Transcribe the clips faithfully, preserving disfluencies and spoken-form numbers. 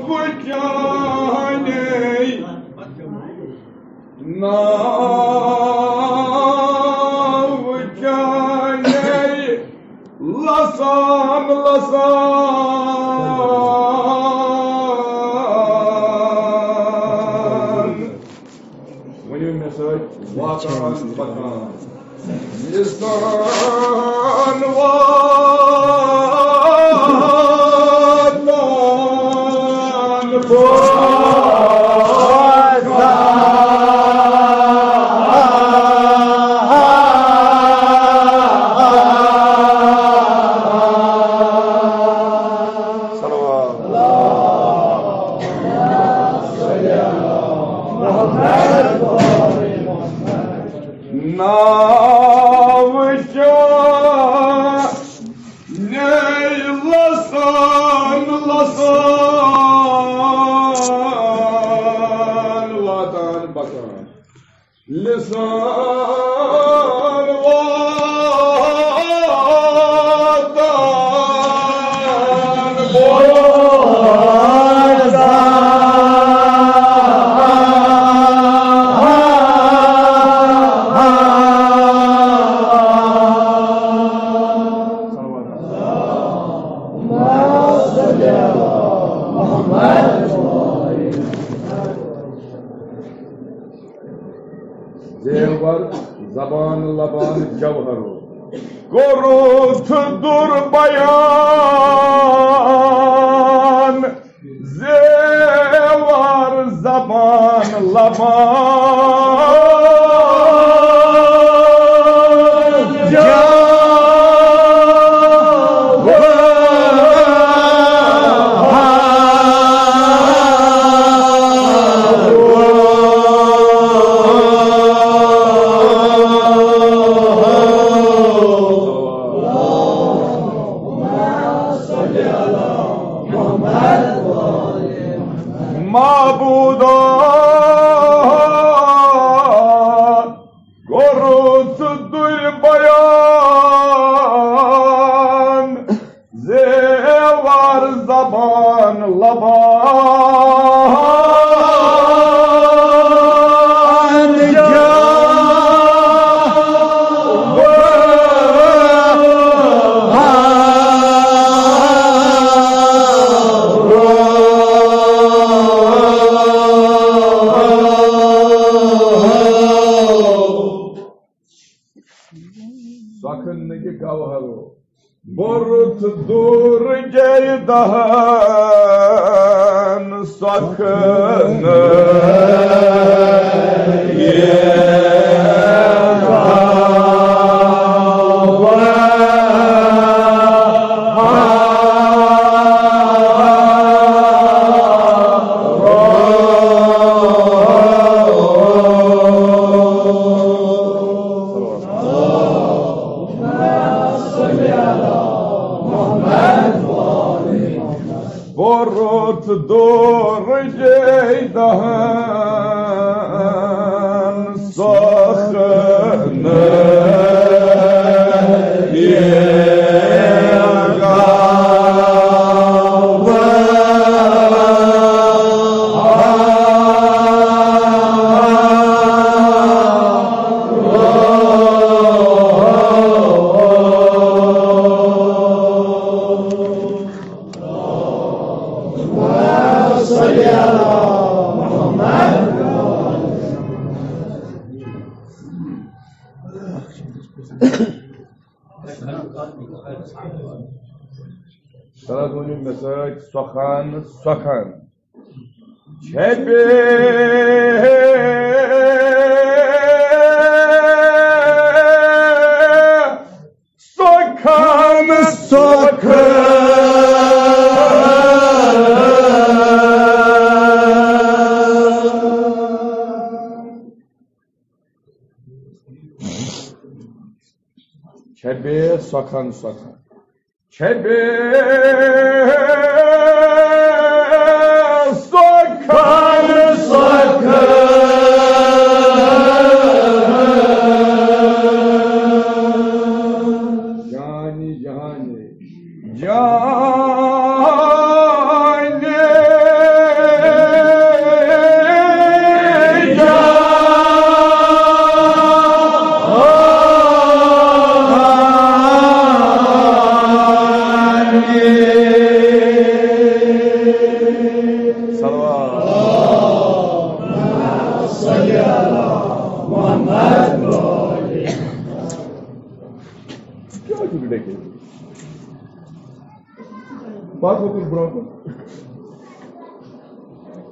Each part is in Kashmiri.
وٕچھانے، ناو وٕچھانے، لسان، لسان۔ ؤنِو مےٚ سۭتۍ، واتان پکان۔ لسان واتان پکان۔ صلوات۔ ناو چانے، لسان، لسان واتان پکان۔ لسان واتان پکان۔ زیور زبان لبان جوہر، کوٚرُتھ دوٚر بیان۔ زیور زبان لبان جوہر۔ معبودا، کوٚرُتھ دوٚر بیان، زیور زبان لبان جوہر۔ سۄکھٕ نہٕ کہِ گوہر۔ بوٚرُتھ دوٚر جے دہن سۄکھٕ نہٕ یہِ گوہر۔ بوٚرُتھ دوٚر جے دہن سۄکھٕ نہٕ یہِ گوہر۔ سر حظ ؤنِو مےٚ سۭتۍ، سۄکھان، سۄکھان۔ چھپے سۄکھان سۄکھان۔ چھپے سۄکھان سۄکھان۔ چھپے سۄکھان سۄکھان۔ جانی جہان جان صلوات۔ کیٛاہ چھُکھ ڈٔکِتھ؟ پَتہٕ ووٚتُس برٛونٛہہ کُن۔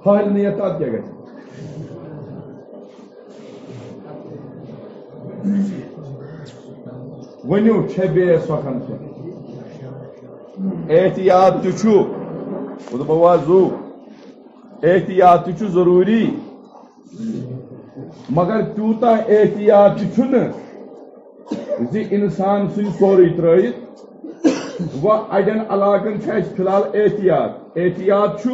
حالہِ نہٕ یَتھ، اَتھ کیٛاہ گژھِ؟ ؤنِو، چھےٚ بیٚیہِ سۄکھان سۄ؟ احتیاط تہِ چھُ، بہٕ دَپہٕ وازو، احتیاط تہِ چھُ ضروٗری، مگر تیوٗتاہ احتیاط تہِ چھُنہٕ زِ اِنسان ژھٕنہِ سورُے ترٲوِتھ۔ وۄنۍ اَڑٮ۪ن علاقن چھُ اَسہِ فی الحال احتیاط، احتیاط چھُ۔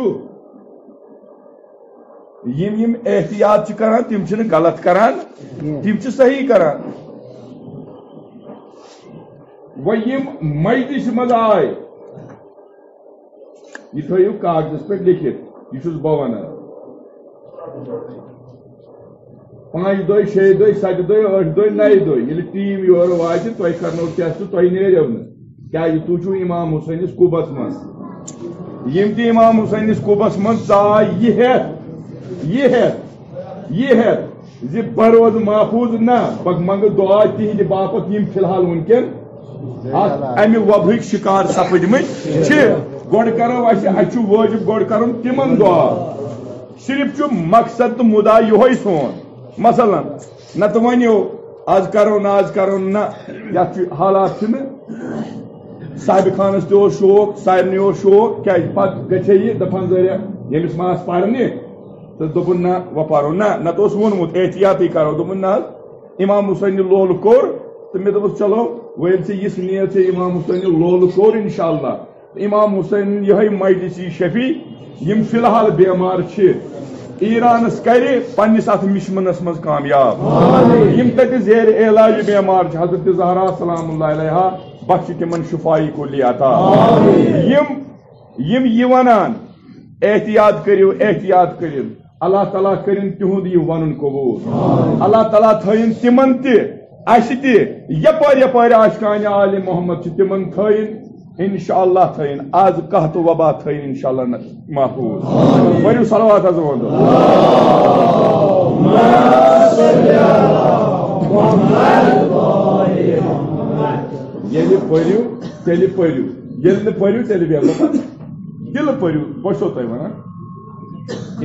یِم یِم احتیاط چھِ کران، تِم چھِنہٕ غلط کران، تِم چھِ صحیح کران۔ وۄنۍ یِم مجلسہِ منٛز آے، یہِ تھٲیِو کاغذس پٮ۪ٹھ لیکھِتھ، یہِ چھُس بہٕ وَنان۔ پانٛژِ دۄہہِ، شیٚیہِ دۄہہِ، سَتہِ دۄہہِ، ٲٹھِ دۄہہِ، نَیہِ دۄہہِ، ییٚلہِ ٹیٖم یورٕ واتہِ، تۄہہِ کرنو ٹیسٹ، تۄہہِ نیرِو نہٕ۔ کیٛازِ؟ تُہۍ چھِو امام حسینس قُبس منٛز۔ یِم تہِ امام حسینس قُبس منٛز ژاے یہِ ہٮ۪تھ، یہِ ہٮ۪تھ، یہِ ہٮ۪تھ، زِ بہٕ روزٕ محفوظ، نہ، بہٕ منٛگہٕ دُعا تِہنٛدِ باپتھ، یِم فی الحال وٕنکٮ۪ن اَتھ اَمہِ وبہٕکۍ شِکار سپٕدمٕتۍ چھِ۔ گۄڈٕ کرو اَسہِ، اَسہِ چھُ وٲجِب گۄڈٕ کرُن تِمن دُعا۔ صرف چھُ مقصد تہٕ مُدعا یِہوٚے سون۔ مثلاً، نتہٕ ؤنِو، آز کرو نہٕ، آز کرو نہٕ، نہ، یَتھ چھُ حالات چھِنہٕ۔ صاحبِ خانس تہِ اوس شوق، سارنٕے اوس شوق، کیٛازِ پتہٕ گژھِ ہے یہِ دپان ذٔریعہ، ییٚمِس ما آسہٕ پرنہِ، تہٕ دوٚپُن، نہ، وۄنۍ پرو نہ، نتہٕ اوس ووٚنمُت احتیاطٕے کرو، دوٚپُن، نہ حظ، امام حسینہِ لولہٕ کوٚر، تہٕ مےٚ دوٚپُس، چلو، وۄنۍ ییٚلہِ ژےٚ یِژھ نیت چھےٚ، امام حسینہِ لولہٕ کوٚر، انشاءاللہ۔ امام حسین یِہوٚے مجلسی شفیع، یِم فی الحال بیمار چھِ، ایرانس کرِ پننِس اتھ مشنس منٛز کامیاب۔ یِم تتہِ زیر علاج بیمار چھِ، حضرت زہرا سلام اللہ علیہا بخشِ تِمن شفاعی کلی عطا۔ یِم، یِم یہِ ونان، احتیاط کٔرِو، احتیاط کٔرِو، اللہ تعالیٰ کٔرِن تِہُنٛد یہِ وَنُن قبوٗل۔ اللہ تعالیٰ تھٲیِن تِمن تہِ، اَسہِ تہِ، یپٲرۍ یپٲرۍ عاشقانِ آلِ محمد چھِ، تِمن تھٲیِن، انشاءاللہ تھٲیِن۔ از قحط و وبا تھٲیِن انشاءاللہ نہ-، محفوظ۔ پٔرِو صلوات حض وَنٛدو۔ ییٚلہِ پٔرِو، تیٚلہِ پٔرِو۔ ییٚلہِ نہٕ پٔرِو، تیٚلہِ بیٚہمو پَتہٕ۔ دِلہٕ پٔرِو، بہٕ چھُسو تۄہہِ وَنان۔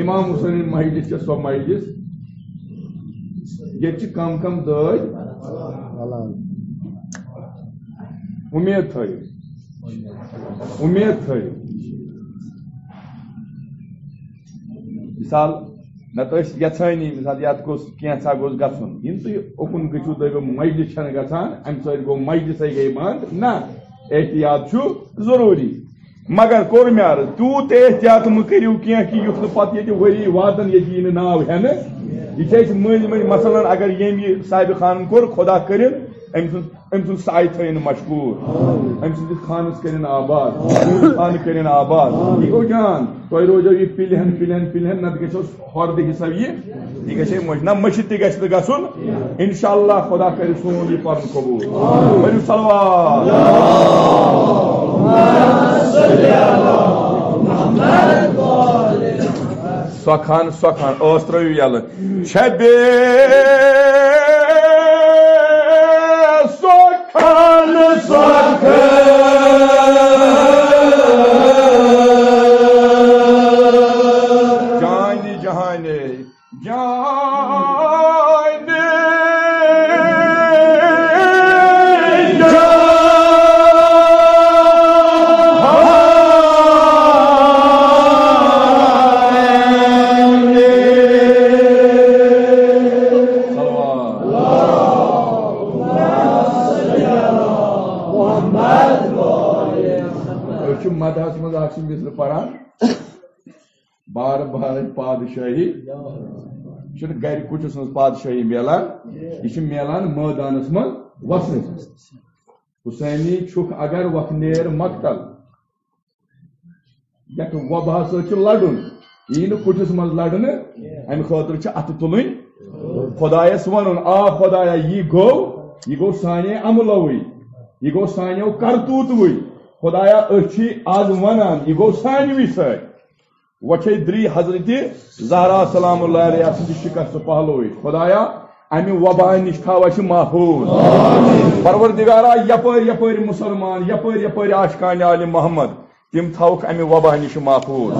امام حسینٕنۍ مجلس چھےٚ سۄ مجلس، ییٚتہِ چھِ کم کم دٲدۍ۔ اُمید تھٲیِو، اُمید تھٲیِو۔ مثال، نتہٕ ٲسۍ یژھٲنی، مثال، یتھ گوٚژھ کینٛژھا گوٚژھ گژھُن۔ یِم تُہۍ اُکُن گٔژھِو، دٔپِو، مجلس چھنہٕ گژھان، امہِ سۭتۍ گوٚو مجلسے گٔے بنٛد۔ نہ، احتیاط چھُ ضروٗری۔ مگر کوٚر مےٚ عرض، تیوٗت تہِ احتیاط مہٕ کٔرِو کینٛہہ کہِ یُتھ نہٕ پتہٕ ییٚتہِ ؤری واتن، ییٚتہِ یی نہٕ ناو ہٮ۪نہٕ۔ یہِ چھِ أسۍ مٔنٛزۍ مٔنٛزۍ، مثلاً، اگر ییٚمۍ یہِ صاحبِ خانن کوٚر، خۄدا کٔرِن أمۍ سُنٛد، أمۍ سُنٛد سایہِ تھٲیِن مشکوٗر، أمۍ سٕنٛدِس خانس کٔرِن آباد، تُہُنٛد خانہٕ کٔرِن آباد۔ یہِ گوٚو جان، تۄہہِ روزیو یہِ پِلہِ ہن، پِلہِ ہن، پِلہِ ہن، نتہٕ گژھیو ہۄردٕ حساب یہِ، یہِ گژھِ ہے مٔشِتھ۔ نہ، مٔشِتھ تہِ گژھِ نہٕ گژھُن۔ انشاءاللہ خۄدا کرِ سون یہِ پرُن قبوٗل۔ ؤنِو صلوات۔ سۄ خان، سۄ خان، ٲس ترٲوِو یَلہٕ۔ چھےٚ بیٚیہِ سۄ خان، سۄ خان۔ جانہِ جہانِ جانِ جہانِ۔ أسۍ چھِ مدحس منٛز اکھ سُنٛد مِصرٕ پران۔ بار بار پادشاہی چھُنہٕ گرِ کُٹھِس منٛز پادشاہی میلان، یہِ چھِ میلان مٲدانس منٛز وسنہٕ۔ حسینی چھُکھ اگر وۄتھ نیر مقتل، یتھ وباہس سۭتۍ چھُ لڑُن، یی نہٕ کُٹھِس منٛز لڑنہٕ، امہِ خٲطرٕ چھِ اتھٕ تُلٕنۍ خۄدایس ونُن، آ خۄدایا، یہِ گوٚو، یہِ گوٚو سانے عملوٕے، یہِ گوٚو سانیو کرتوٗتوٕے۔ خۄدایا، أسۍ چھِ از ونان، یہِ گوٚو سانوٕے سۭتۍ۔ وۄنۍ چھے درٛی حضرت زہرا سلام اللہ علیہ سٕنٛدِ شکست پہلوٕے۔ خۄدایا، امہِ وبا نِش تھاو اسہِ محفوظ۔ پروردگارا، یپٲرۍ یپٲرۍ مسلمان، یپٲرۍ یپٲرۍ عاشقان آلِ محمد، تِم تھاوکھ امہِ وبا نِش محفوظ۔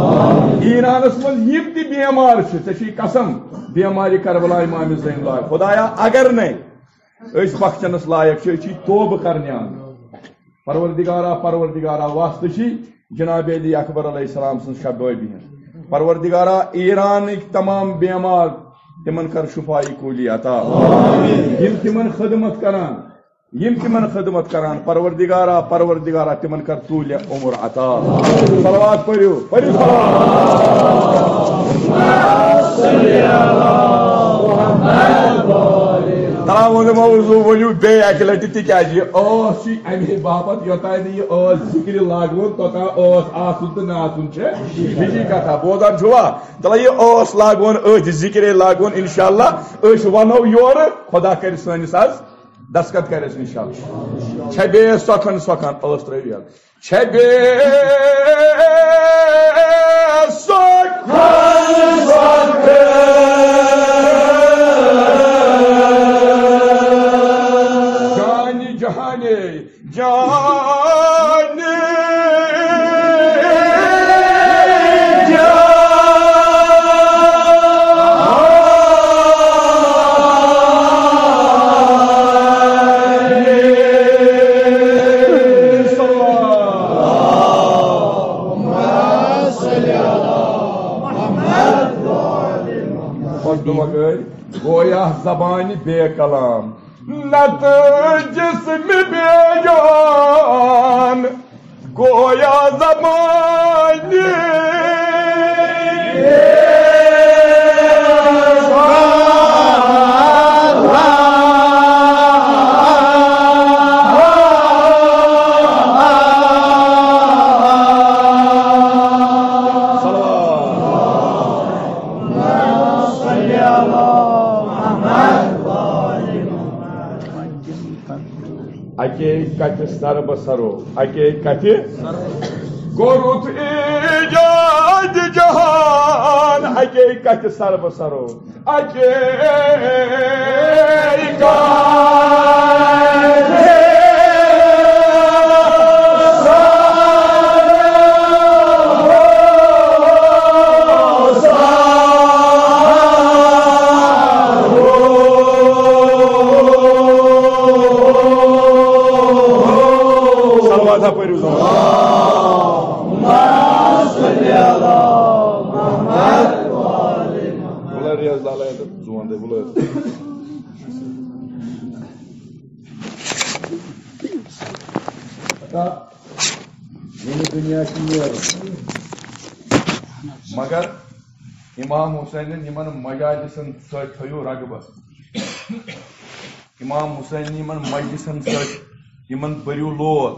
ایرانس منٛز یِم تہِ بیمار چھِ، ژےٚ چھُے قسم، بیمارِ کربلا امام زین اللہ۔ خۄدایا، اگر نے أسۍ بخشنس لایق چھِ، أسۍ چھِ توبہٕ کرنہِ آمٕتۍ۔ پروردگارا، پروردگارا، واسطہٕ چھِ جناب علی اکبر علیہ السلام سٕنٛز شبٲبی ہٕنٛز۔ پروردگارا، ایرانٕکۍ تمام بیمار، تِمن کر شفائی کُلی عطا۔ یِم تِمن خدمت کران، یِم تِمن خدمت کران، پروردگارا، پروردگارا، تِمن کر طول عمر عطا۔ صلوات پٔرِو، پٔرِو صلوات۔ ترٛاوُن موضوع ؤنِو بیٚیہِ اَکہِ لَٹہِ، تِکیٛازِ یہِ ٲس چھِ اَمے باپتھ، یوٚتام نہٕ یہِ ٲس ذِکرِ لاگوُن، توٚتام ٲس آسُن تہٕ ناسُن چھِ ہِشی کَتھا۔ بوزان چھُوا؟ تَلہ یہِ ٲس لاگوُن، أتھۍ ذِکرے لاگوُن، اِنشاءاللہ أسۍ وَنو یورٕ، خۄدا کَرِ سٲنِس آز دستخط کَرٮ۪س اِنشاءاللہ۔ چھےٚ بیٚیہِ سۄکھَن سۄکھَن ٲس ترٛٲوِتھ یَلہٕ۔ چھےٚ بیٚیہِ سۄکھَن سۄکھَن۔ جانہِ جہانے، جانہِ جہانے۔ مخدومہ گٔے، گویا زبانہِ بے کلام، نتہٕ جسم بے جان، گویا زبانہِ بے کلام۔ صلوات۔ اَکے کَتھِ سر بہ سرو، اَکے کَتھِ کوٚرُتھ ایجاد جہان، اَکے کَتھِ سر بہ سرو۔ اکے صلوات پٔرِو زبان۔ بُلٲیِو ریاض لالا یَتَتھ، زُوَن دے بُلٲیِو۔ ییٚمہِ دُنیا چھِ نیرُن۔ مگر امام حسینن یِمن مجالسن سۭتۍ تھٲیِو رغبت۔ امام حسینن یِمن مجلسن سۭتۍ یِمن بٔرِو لول۔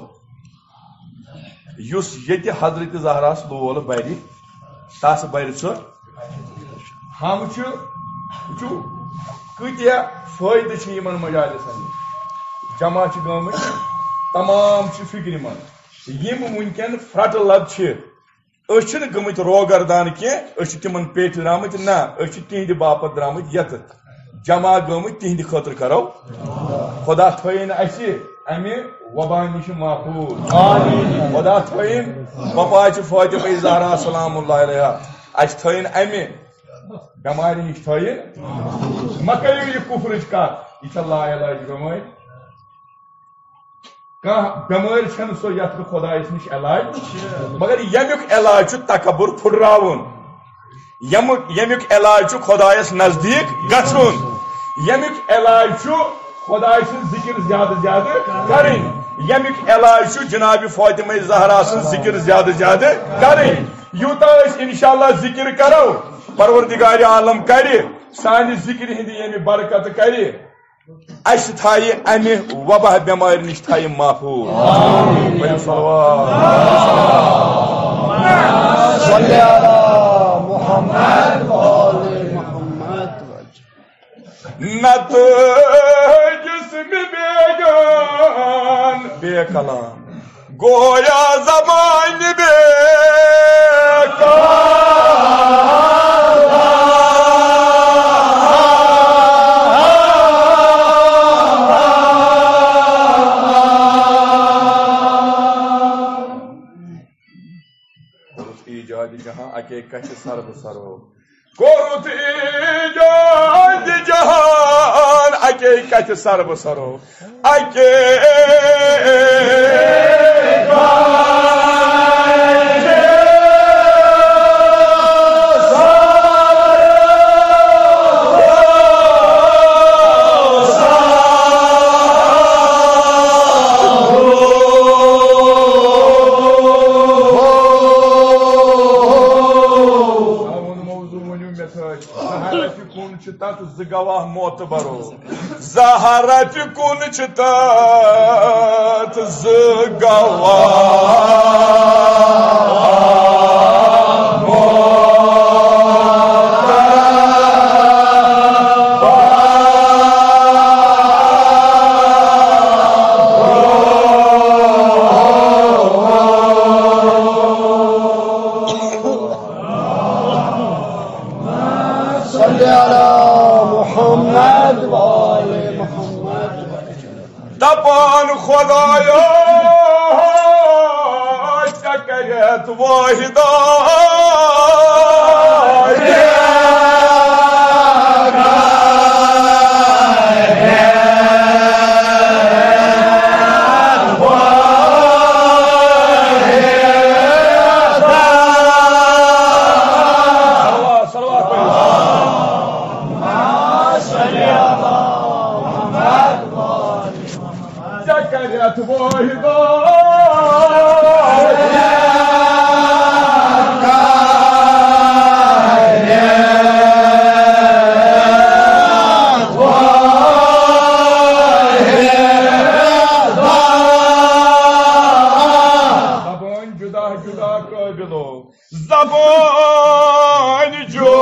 یُس ییٚتہِ حضرت زہراہس لول بَرِ، تَس بَرِ سُہ۔ ہم چھُ، وٕچھِو، کۭتیٛاہ فٲیدٕ چھِ یِمن مجالسن۔ جمع چھِ گٔمٕتۍ، تمام چھِ فِکرِ منٛز۔ یِم وٕنکٮ۪ن پھرٛٹہٕ لد چھِ، أسۍ چھِنہٕ گٔمٕتۍ روگردان کینٛہہ، أسۍ چھِ تِمن پیٹھۍ درٛامٕتۍ، نہ، أسۍ چھِ تِہنٛدِ باپتھ درٛامٕتۍ یتھ۔ جمع گٔمٕتۍ تِہنٛدِ خٲطرٕ کرو۔ خدا تھٲیِن اسہِ امہِ وبا نِش محفوظ۔ آمین۔ خدا تھٲیِن وفاژِ فاطمہ زہرا سلام اللہ علیہا، اسہِ تھٲیِن امہِ بٮ۪مارِ نِش تھٲیِن۔ مہ کٔرِو یہِ کُفرٕچ کتھ، یہِ چھےٚ لا علاج بٮ۪مٲرۍ۔ کانٛہہ بٮ۪مٲرۍ چھَنہٕ سۄ یَتھ نہٕ خۄدایَس نِش علاج چھِ، مگر ییٚمیُک علاج چھُ تکبر پھُٹراوُن، ییٚمیُک، ییٚمیُک علاج چھُ خۄدایَس نزدیٖک گژھُن، ییٚمیُک علاج چھُ خۄداے سٕنٛز ذِکِر زیادٕ زیادٕ کَرٕنۍ، ییٚمیُک علاج چھُ جناب فاطمہ زہرا سٕنٛز ذِکِر زیادٕ زیادٕ کَرٕنۍ۔ یوٗتاہ أسۍ انشاءاللہ ذِکِر کَرو، پروردگار عالم کَرِ سانہِ ذِکرِ ہِنٛدِ ییٚمہِ برکت کَرِ۔ اسہِ تھایہِ امہِ وبا بٮ۪مارِ نِش تھایہِ محفوظ۔ پٔرِو صلوات۔ صلی علی محمد و آل محمد۔ نتہٕ جسم بیگان بے کلام۔ گویا زمانہِ بے کار۔ کوٚرُتھ ایجاد جہاں اکے کتھِ سر بہٕ سرو۔ کوٚرُتھ ایجاد جہان اکے کتھِ سر بہٕ سرو۔ اکے سہارا تہِ کُن چھُ تتھ زٕ گواہ معتبرو۔ زہرا تہِ کُن چھِ تَتھ زٕ گواہ۔ صلی علی محمد و آل محمد۔ دپان خدایا، ژےٚ کریتھ واحدہ۔ صلوات پٔرِو۔ ژےٚ کریتھ واحدہ۔ زبان جدا جدا قٲبلو۔ زبان جو۔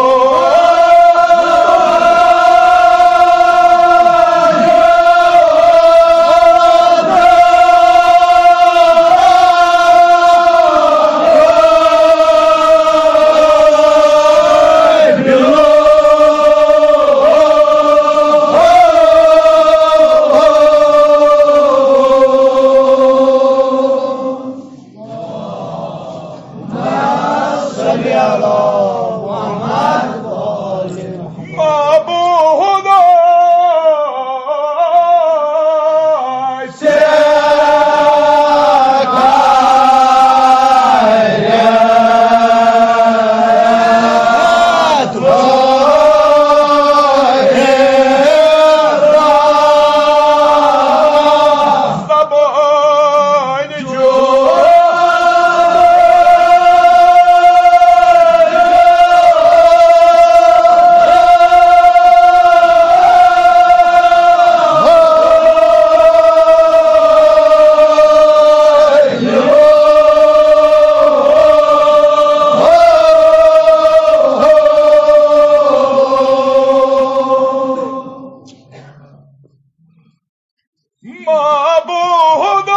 معبود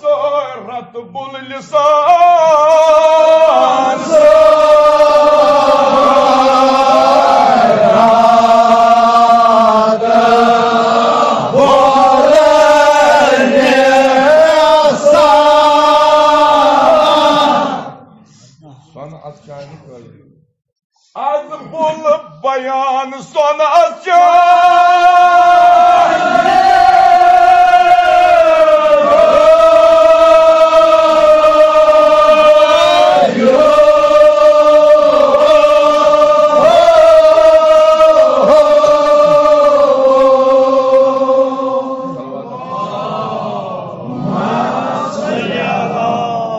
صورت بل لسان۔ سۄنہٕ اَتھ چانہِ قٲبلہِ۔ از بول بیان سن از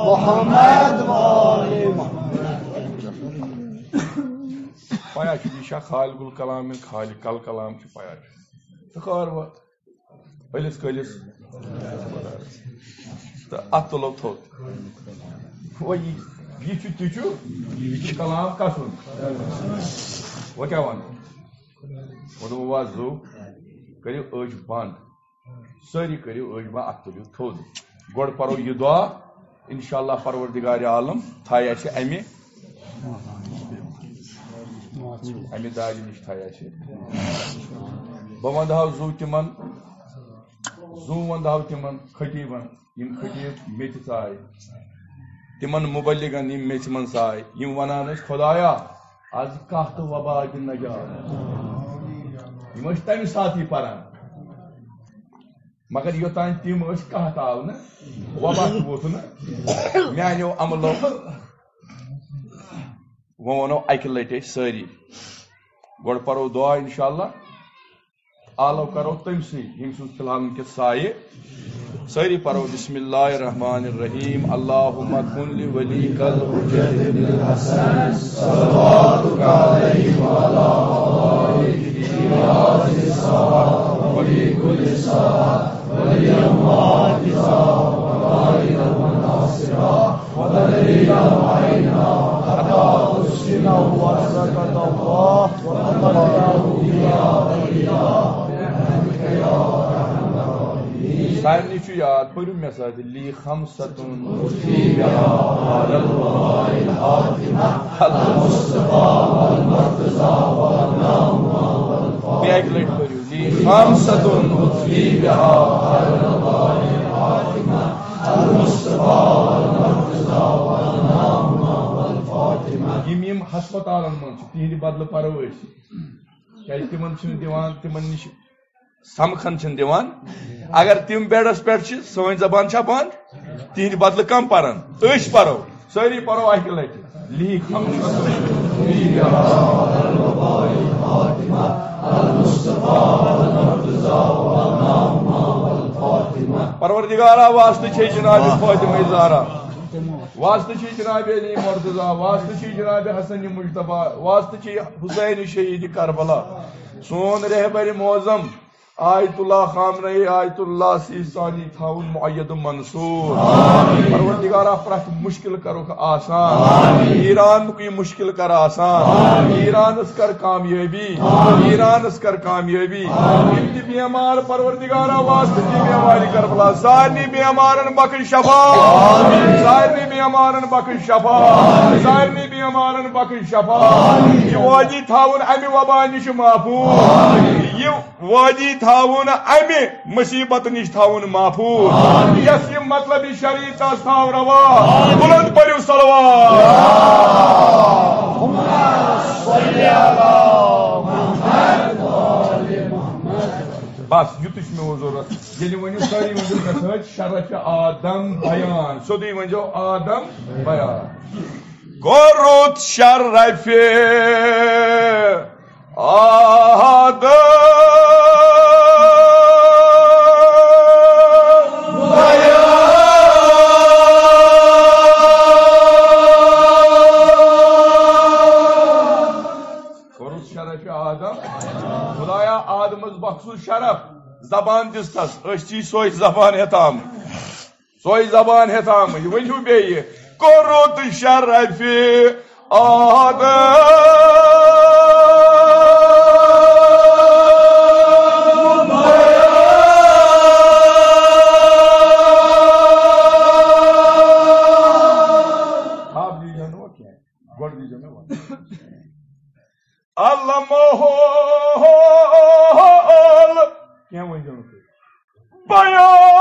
محمد۔ پیا چھُ، یہِ چھا خالق الکلام، خالق الکلام چھُ، پیا چھُ۔ تہٕ خٲر وۄنۍ ألِس کٔلِس تہٕ اَتھ تُلو تھوٚد۔ وۄنۍ یہِ، یہِ چھُ تہِ چھُ، یہِ چھُ کلام کَسُن۔ وۄنۍ کیٛاہ وَنہٕ؟ وۄنۍ دوٚپُن، وَ زُو، کٔرِو أچھ بنٛد، سٲری کٔرِو أچھ بنٛد، اَتھ تُلِو تھوٚد۔ گۄڈٕ پَرو یہِ دُعا، انشاءاللہ پروردگار عالم تھایہِ اَسہِ اَمہِ، اَمہِ دادِ نِش تھایہِ اَسہِ۔ بہٕ وَنہٕ ہاو زُو تِمن، زُو وَنہٕ ہاو تِمن خطیٖبن، یِم خطیٖب مےٚ تہِ ژاے، تِمن مُبلِغن، یِم مےٚ تہِ منٛز ژاے، یِم وَنان ٲسۍ، خۄدایا، از قحط تہٕ وبا دِ نجات۔ یِم ٲسۍ تَمہِ ساتہٕ یہِ پَران۔ مگر یوٚتام تِم ٲسۍ، قحط آو نہٕ، وبا تہِ ووت نہٕ۔ میٛانیو عملو، وۄنۍ وَنو اَکہِ لَٹہِ أسۍ سٲری۔ گۄڈٕ پَرو دُعا اِنشاءاللہ۔ آلو کرو تٔمۍ سٕے، ییٚمۍ سُنٛد فی الحال وٕنکیٚس سایہِ۔ سٲری پرو بسم اللہ الرحمن الرحیم۔ اللہم کن لولیک الحجت بن الحسن صلواتک علیہ وعلی آلہ فی هذه الساعة وفی کل ساعة ولیا معجزا وقائدا وناصرا وتدليلا وعينا حتى تسكنه أرضك طوعا وتمتعه فيها طويلا برحمتك يا أرحم الراحمين۔ سارنٕے چھُ یاد، پٔرِو مےٚ سۭتۍ، لی خمسة أطفي بها على الوباء الحاكمة المصطفى والمرتضى وأبناؤهما والفاطمة۔ بیٚیہِ اَکہِ لَٹہِ پٔرِو، لی خمسة أطفي بها على الوباء الحاكمة المصطفى والمرتضى وأبناؤهما والفاطمة۔ یِم یِم ہسپتالن منٛز چھِ، تِہنٛدِ بدلہٕ پرو أسۍ۔ کیازِ تِمن چھِنہٕ دِوان، تِمن نِش سمکھن چھِنہٕ دِوان۔ اگر تِم بیڈس پٮ۪ٹھ چھِ، سٲنۍ زبان چھا بنٛد؟ تِہنٛدِ بدلہٕ کم پرن؟ أسۍ پرو۔ سٲری پرو اکہِ لٹہِ۔ لیکھ ہم پروردگارا، واسطہٕ چھے جناب فاطمہ زہرا، واسطہٕ چھے جناب علی مرتضی، واسطہٕ چھے جناب حسن مجتبیٰ، واسطہٕ چھے حسین شہید کربلا، سون رہبر معظم آیت اللہ خامنہ ای آیت اللہ سیستانی تھاوُن مؤید و منصور۔ پروردگارا، پرٛٮ۪تھ مشکل کرُکھ آسان۔ ایرانُک یہِ مشکل کر آسان۔ ایرانس کر کامیٲبی۔ ایرانس کر کامیٲبی۔ یِم تہِ بیمار، پروردگارا، واسطہٕ چھے بیمارِ کربلا، سارنٕے بیمارن بخش شفا۔ سارنٕے بیمارن بخش شفا۔ سارنٕے بیمارن بخش شفا۔ یہِ وادی تھاوُن امہِ وبا نِش محفوظ۔ یہِ وادی تھاوُن امہِ مصیبت نِش تھاوُن محفوظ۔ یس یہِ مطلب شریعتس تھاو روا۔ بلند پٔرِو صلوات۔ بس، یُتُے چھُ مےٚ وۄنۍ ضروٗرت۔ ییٚلہِ ؤنِو سٲری، ؤنِو مےٚ سۭتۍ، شرف آدم بیان۔ سیوٚدُے ؤنۍزیو آدم بیان۔ کوٚرُتھ شرف آدم بیان۔ کوٚرُتھ شرف آدم۔ خدایا، آدمس بخشُس شرف، زبان دِژ تس، أسۍ چھِ سۄے زبان ہٮ۪تھ آمٕتۍ۔ سۄے زبان ہٮ۪تھ آمٕتۍ۔ ؤنِو بیٚیہِ، کوٚرُتھ شرف آدم۔ تھپھ دیٖزیو نہٕ وۄنۍ کینٛہہ، گۄڈٕ دیٖزیو مےٚ وَنُن۔ المحول۔ کینٛہہ ؤنۍزیو نہٕ تُہۍ۔ بیان۔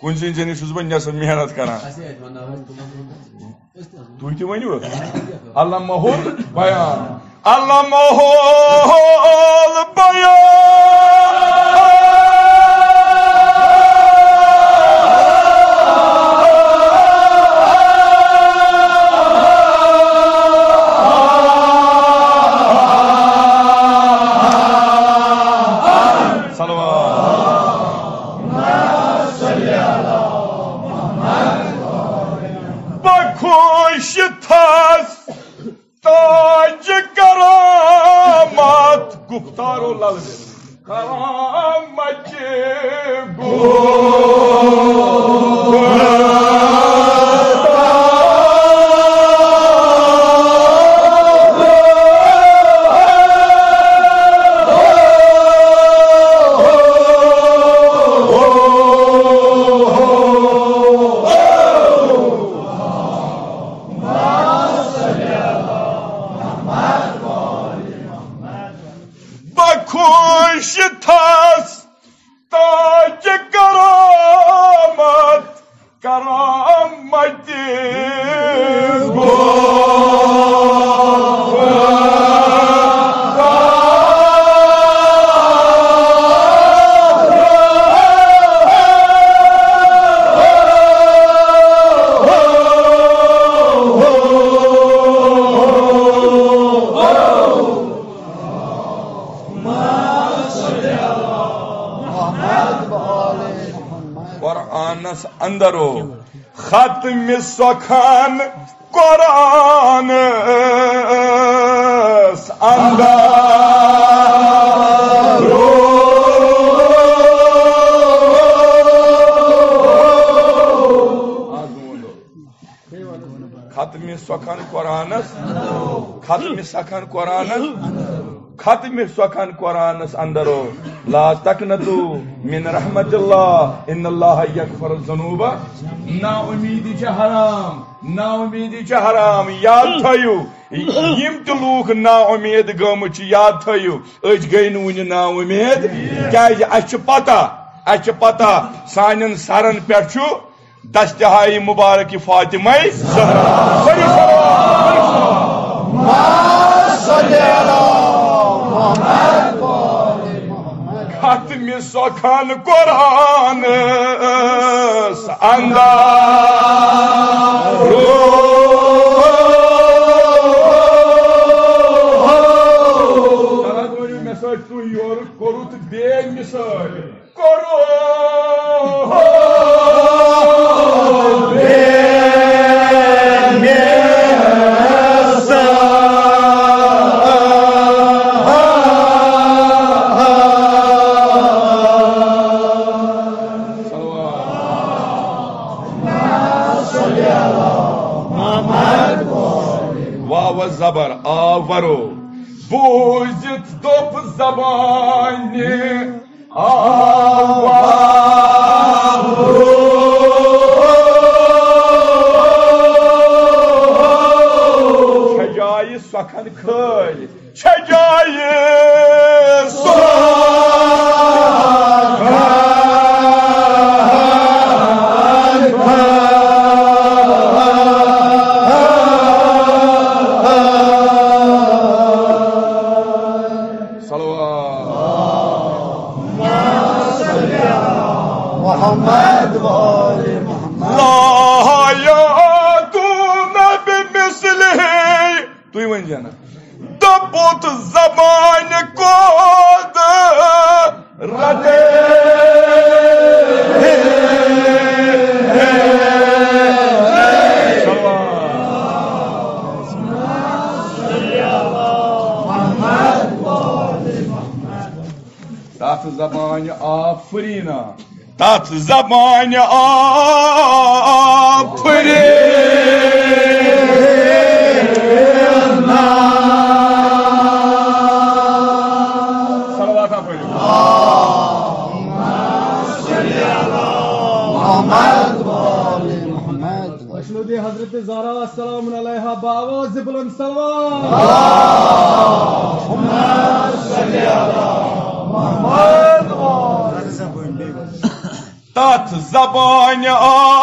کُنہِ زٔنۍ زٔنِس چھُس بہٕ نٮ۪صٕف محنت کران۔ اَسہِ ہے اَتہِ وَنناوان تِمَن۔ تُہۍ تہِ ؤنِو۔ علمہ البیان۔ علمہ البیان۔ گفتار و لفظ کرامت گو بخوش تھس تاج کرامت، کرامت گو قرآنس اندرو ختم سخن قرآنس اندرو۔ ختم سخن قرآنس، ختم سخن قرآنس، ختم سخن قرآنس اندرو، لا تقنطوا من رحمت اللہ ان اللہ یغفر الذنوب۔ نا امیدی چھِ حرام، نا امیدی چھِ حرام۔ یاد تھٲیِو، یِم تہِ لوٗکھ نا اُمید گٔمٕتۍ چھِ، یاد تھٲیِو، أسۍ گٔے نہٕ وُنہِ نا اُمید۔ کیازِ؟ اَسہِ چھِ پتہ، اَسہِ چھِ پتہ، سانٮ۪ن سرن پٮ۪ٹھ چھُ دستہائی مبارک فاطمہ زہرا۔ بڑی سلام، بڑی سلام۔ ختم سخن قرآنس اندرو۔ تران ؤنِو مےٚ سۭتۍ تُہۍ یورٕ کوٚرُتھ بے مثٲلۍ۔ کوٚرُتھ بے مثال۔ واو زبر آ ورو۔ بوٗزِتھ دوٚپ زبانہِ آواز۔ چھےٚ جایہِ سۄکھن کھٲلۍ، چھےٚ جایہِ سۄکھن کھٲلۍ۔ صلوات۔ محمد وآل محمد۔ لا یأتون بمثلہ۔ تُہۍ ؤنۍ زیو نہ۔ دوٚپُتھ زبانہِ قدرت۔ تتھ زبانہِ آفرینا، تتھ زبانہِ آفرینا۔ صلوات پٔرِو۔ محمد وآل محمد۔ وشنودی حضرت زہرا السلام علیہا بآواز بلند صلوات۔ اللہم صل علی محمد۔ تتھ زبانہِ آفرینا۔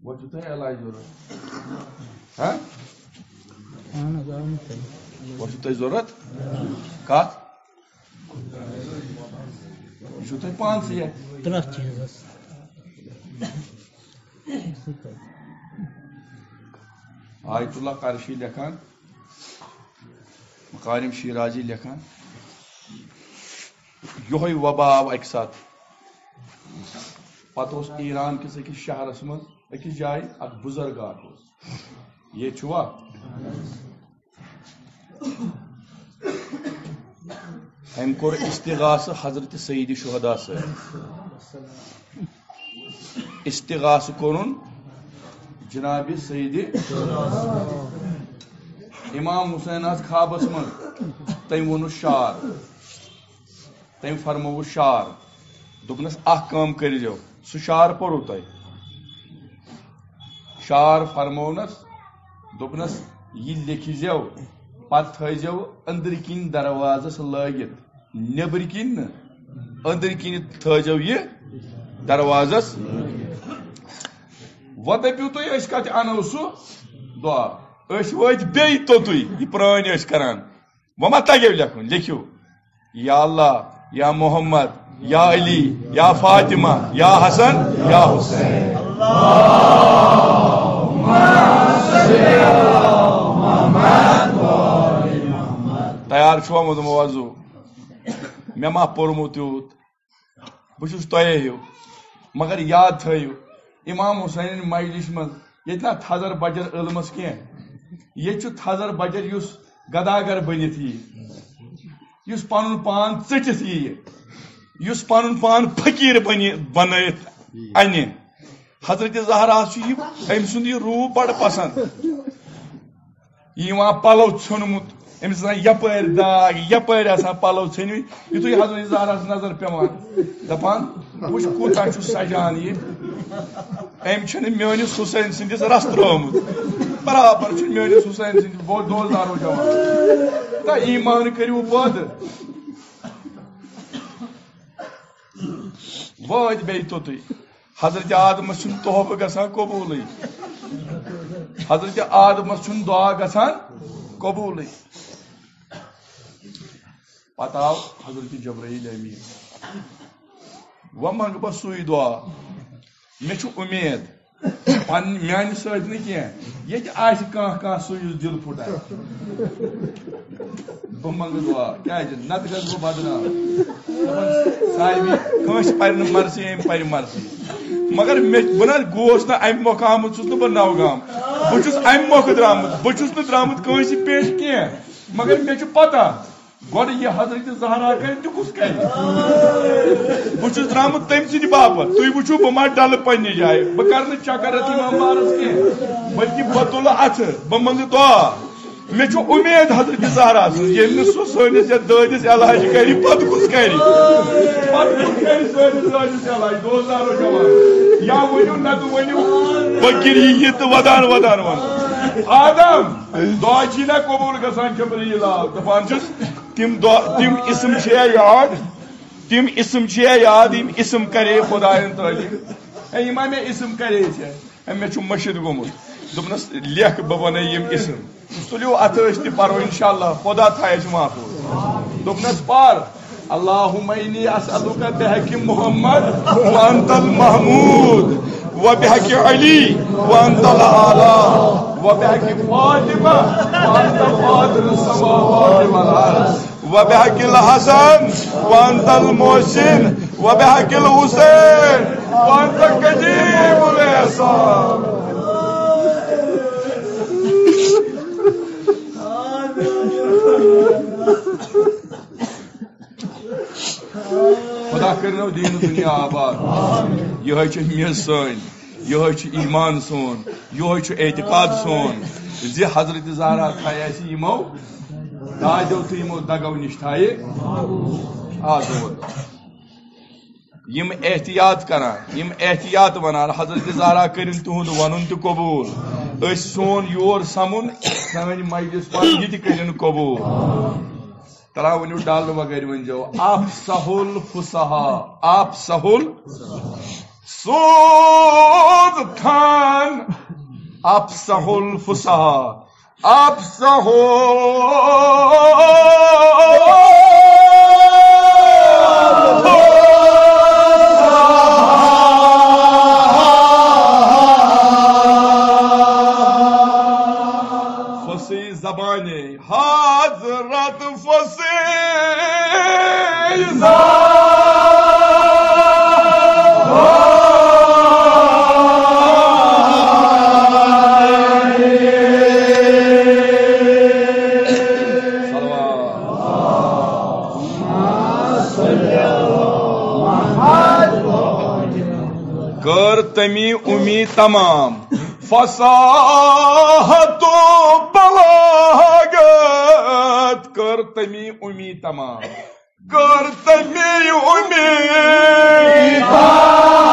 وۄنۍ چھُو تۄہہِ علاج ضروٗرت؟ ہہ؟ اہن حظ، آ، مےٚ چھُ۔ وۄنۍ چھُو تۄہہِ ضروٗرت؟ کَتھ؟ یہِ چھُو تۄہہِ پانسٕے اَتہِ۔ پرٛٮ۪تھ چیٖزَس۔ آیت اللہ قرشی لیکھان، قارم شیرازی لیکھان، یۄہے وبا آو اکہِ ساتہٕ۔ پتہٕ اوس ایران کِس أکِس شہرس منٛز، أکِس جایہِ اکھ بُزرگ اکھ اوس۔ ییٚتہِ چھُوا؟ أمۍ کوٚر استغاثہٕ حضرت سید شہدا سۭتۍ۔ استغاثہٕ کوٚرُن جناب سید۔ امام حسین آس خوابس منٛز، تٔمۍ ووٚنُس شعر، تٔمۍ فرمووُس شعر، دوٚپنس، "اکھ کٲم کٔرۍزیو۔" سُہ شعر پوٚرُو تۄہہِ؟ شعر فرموونس، دوٚپنس، "یہِ لیکھزیو، پتہٕ تھٲیزیو أنٛدرۍ کِنۍ دروازس لٲگِتھ، نیٚبرۍ کِنۍ نہٕ، أنٛدرۍ کِنۍ تھٲیزیو یہِ دروازس۔" وۄنۍ دٔپِو تُہۍ، أسۍ کتہِ انو سُہ دعا؟ أسۍ وٲتۍ بیٚیہِ توٚتُے، یہِ پرٛٲنۍ ٲسۍ کران۔ وۄنۍ ما تگیو لیکھُن؟ لیکھِو، یا اللہ، یا محمد، یا علی، یا فاطمہ، یا حسن، یا حسین۔ تیار چھُوا وۄنۍ موضوع؟ مےٚ ما پوٚرمُت یوٗت؟ بہٕ چھُس تۄہے ہیوٗ، مگر یاد تھٲیِو، امام حسینٕنۍ مجلِس منٛز ییٚتہِ نا تھزر بجر علمس کینٛہہ، ییٚتہِ چھُ تھزر بجر یُس گداگر بٔنِتھ یِیہِ، یُس پنُن پان ژٔٹِتھ یِیہِ، یُس پنُن پان فقیٖر بنہِ، بنٲیِتھ انہِ۔ حضرت زہرا چھُ یہِ، أمۍ سُنٛد یہِ روٗپ بڑٕ پسنٛد۔ یہِ یِوان پلو ژھیوٚنمُت، أمِس آسان یپٲرۍ داغ، یپٲرۍ آسان پلو ژھیٚنمٕتۍ۔ یُتھُے حضرت زہرا ہس نظر پٮ۪وان، دپان، "وٕچھ کوٗتاہ چھُ سجان یہِ، أمۍ چھُنہٕ میٲنِس حسین سٕنٛدِس رس ترٛوومُت، برابر چھُ میٲنِس حسین سٕنٛدِس۔" بہٕ دوستدارو جوان، تہٕ ایمان کٔرِو پٲدٕ۔ وٲتۍ بیٚیہِ توٚتُے۔ حضرت آدمس چھُنہٕ تحفہٕ گژھان قبوٗلٕے۔ حضرت آدمس چھُنہٕ دعا گژھان قبوٗلٕے۔ پتہٕ آو حضرت جبرائیل امین۔ وۄنۍ منٛگہٕ بہٕ سُے دعا۔ مےٚ چھُ اُمید، پن-، میانہِ سۭتۍ نہٕ کینٛہہ، ییٚتہِ آسہِ کانٛہہ، کانٛہہ سُہ یُس دِل پھُٹرِ۔ بہٕ منٛگہٕ دُعا، کیٛازِ نتہٕ گژھٕ بہٕ بدنام۔ دپان، صاحبی، کٲنٛسہِ پرِ نہٕ مرثی، أمۍ پرِ مرثی۔ مگر مےٚ، بہٕ نہ گوس نہٕ امہِ مۄکھٕ آمُت، چھُس نہٕ بہٕ نوگام۔ بہٕ چھُس امہِ مۄکھٕ درٛامُت، بہٕ چھُس نہٕ درٛامُت کٲنٛسہِ پیش کینٛہہ۔ مگر مےٚ چھُ پتہ، گۄڈٕ یہِ حضرت زہرا کرِ تہٕ کُس کرِ؟ بہٕ چھُس درٛامُت تٔمۍ سٕنٛدِ باپتھ۔ تُہۍ وٕچھِو، بہٕ ما ڈلہٕ پننہِ جایہِ، بہٕ کرٕ نہٕ چکر اتھ امام بارس کینٛہہ، بلکہِ بہٕ تُلہٕ اتھٕ، بہٕ منٛگہٕ دعا۔ مےٚ چھُ اُمید حضرت زہرا سٕنٛز، ییٚلہِ نہٕ سُہ سٲنِس یتھ دٲدِس علاج کرِ، پتہٕ کُس کرِ؟ پتہٕ کُس کرِ سٲنِس دٲدِس علاج؟ دوستدارو جوان، یا ؤنِو نتہٕ ؤنِو، فقیٖر یی یہِ تہٕ ودان ودان ونُن، آدم، دعا چھی نہ قبول گژھان؟ جبرائیل آو، دپان چھُس، تِم دعا، تِم اسم چھِ یا یاد، تِم اسم چھِ یا یاد، یِم اسم کرے خدایَن تعلیٖم۔ اے، یِم ہا مےٚ اسم کرے ژےٚ، اے، مےٚ چھُ مٔشِتھ گوٚمُت۔ دوٚپنَس، لیکھ، بہٕ وَنَے یِم اسم۔ تُلِو اَتھٕ، أسۍ تہِ پَرو اِنشاءاللہ، خدا تھایَس محفوظ۔ دوٚپنَس، پَر، اللهم إني أسألك بحق محمد وأنت المحمود، وبحق علي وأنت الأعلى، وبحق فاطمة وأنت فاطر السماوات والأرض، وبحق الحسن وأنت المحسن، وبحق الحسين وأنت قديم الإحسان۔ خدا کٔرِنو دیٖن دُنیا آباد۔ یِہوٚے چھِ میٚژ سٲنۍ، یِہوٚے چھُ ایمان سون، یِہوٚے چھُ اعتقاد سون زِ حضرت زہرا تھایہِ اَسہِ یِمو دادیو تہٕ یِمو دگو نِش تھایہِ آزاد۔ یِم احتیاط کران، یِم احتیاط وَنان، حضرت زہرا کٔرِن تُہُنٛد وَنُن تہِ قبوٗل۔ أسۍ سون یور سَمُن، سٲنۍ مجلس پَتہٕ یہِ تہِ کٔرِن قبوٗل۔ ترا ؤنِو ڈل وغٲرۍ ؤنۍزیو، افصح الفصحاء، افصح ال-، سوز تھان، افصح الفصحاء، افصح ال-، فصیح زبان حضرت فصیح کٔر تٔمی اُمی تمام۔ فصاحت و بلاغت کٔر تٔمی اُمی تمام۔ کٔر تٔمی اُمی تمام۔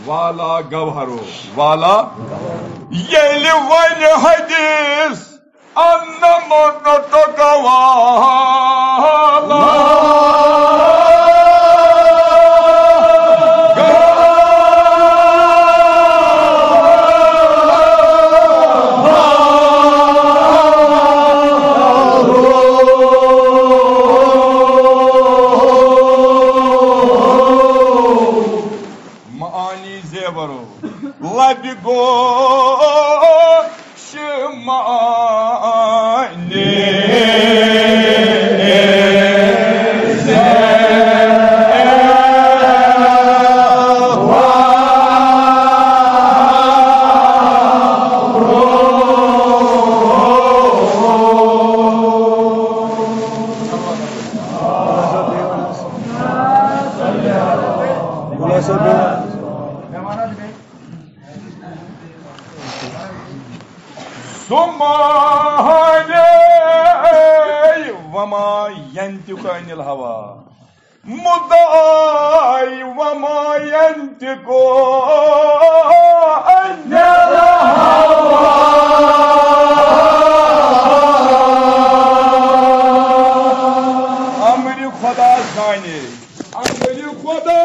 والا گوہرو، والا۔ ییٚلہِ وۄنۍ حدیث انمو نٹو گوالا۔ معانی زیورو لبہِ گوش معانی زیور۔ سُمانے وما ینطق عن الہوی، مدعی وما ینطق عن الہوی۔ امر خدا زانے۔ امر خدا۔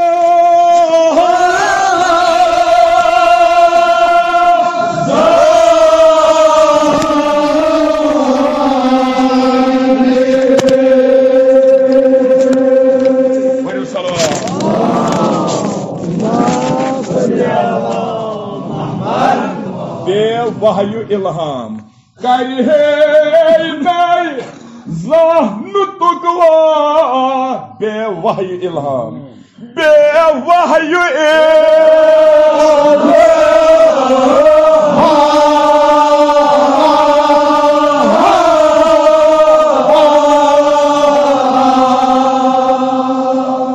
ؤنِو صلوات۔ بے وحی الہام۔ کرِ ہے نَے زانٛہہ نُطق وا بے وحی الہام، بے وحی الہام۔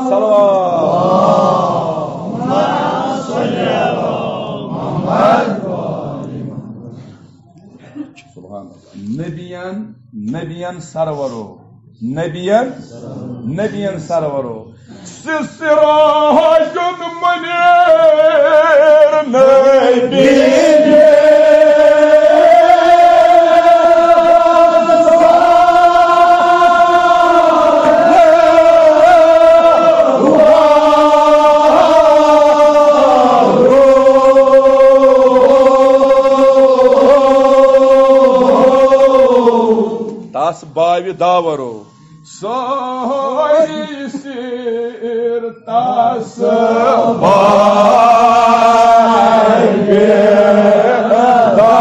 صلوات۔ سبحان اللہ۔ نبیَن، نبیَن سرورو، نبیَن، نبیَن سرورو۔ سراج منیر نبی۔ تس باوِ داورو سٲری سیر تس باوِ داورو۔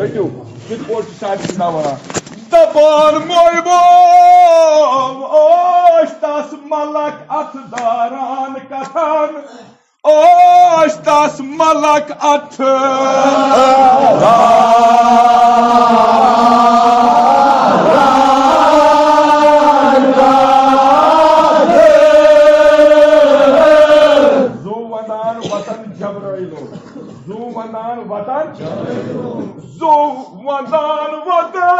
رٔٹِو، کِتھ پٲٹھۍ چھُ شاعر سٕنٛدۍ ناو وَنان؟ دَپان موے بوو، اوس تَس ملک اَتھٕ داران کَتھان، اوس تَس ملک اَتھٕ داران۔ زُو وَنان وَتَن جبرٲیلو۔ زُو وَنان وَتَن۔ زُو وَنان وَتَن۔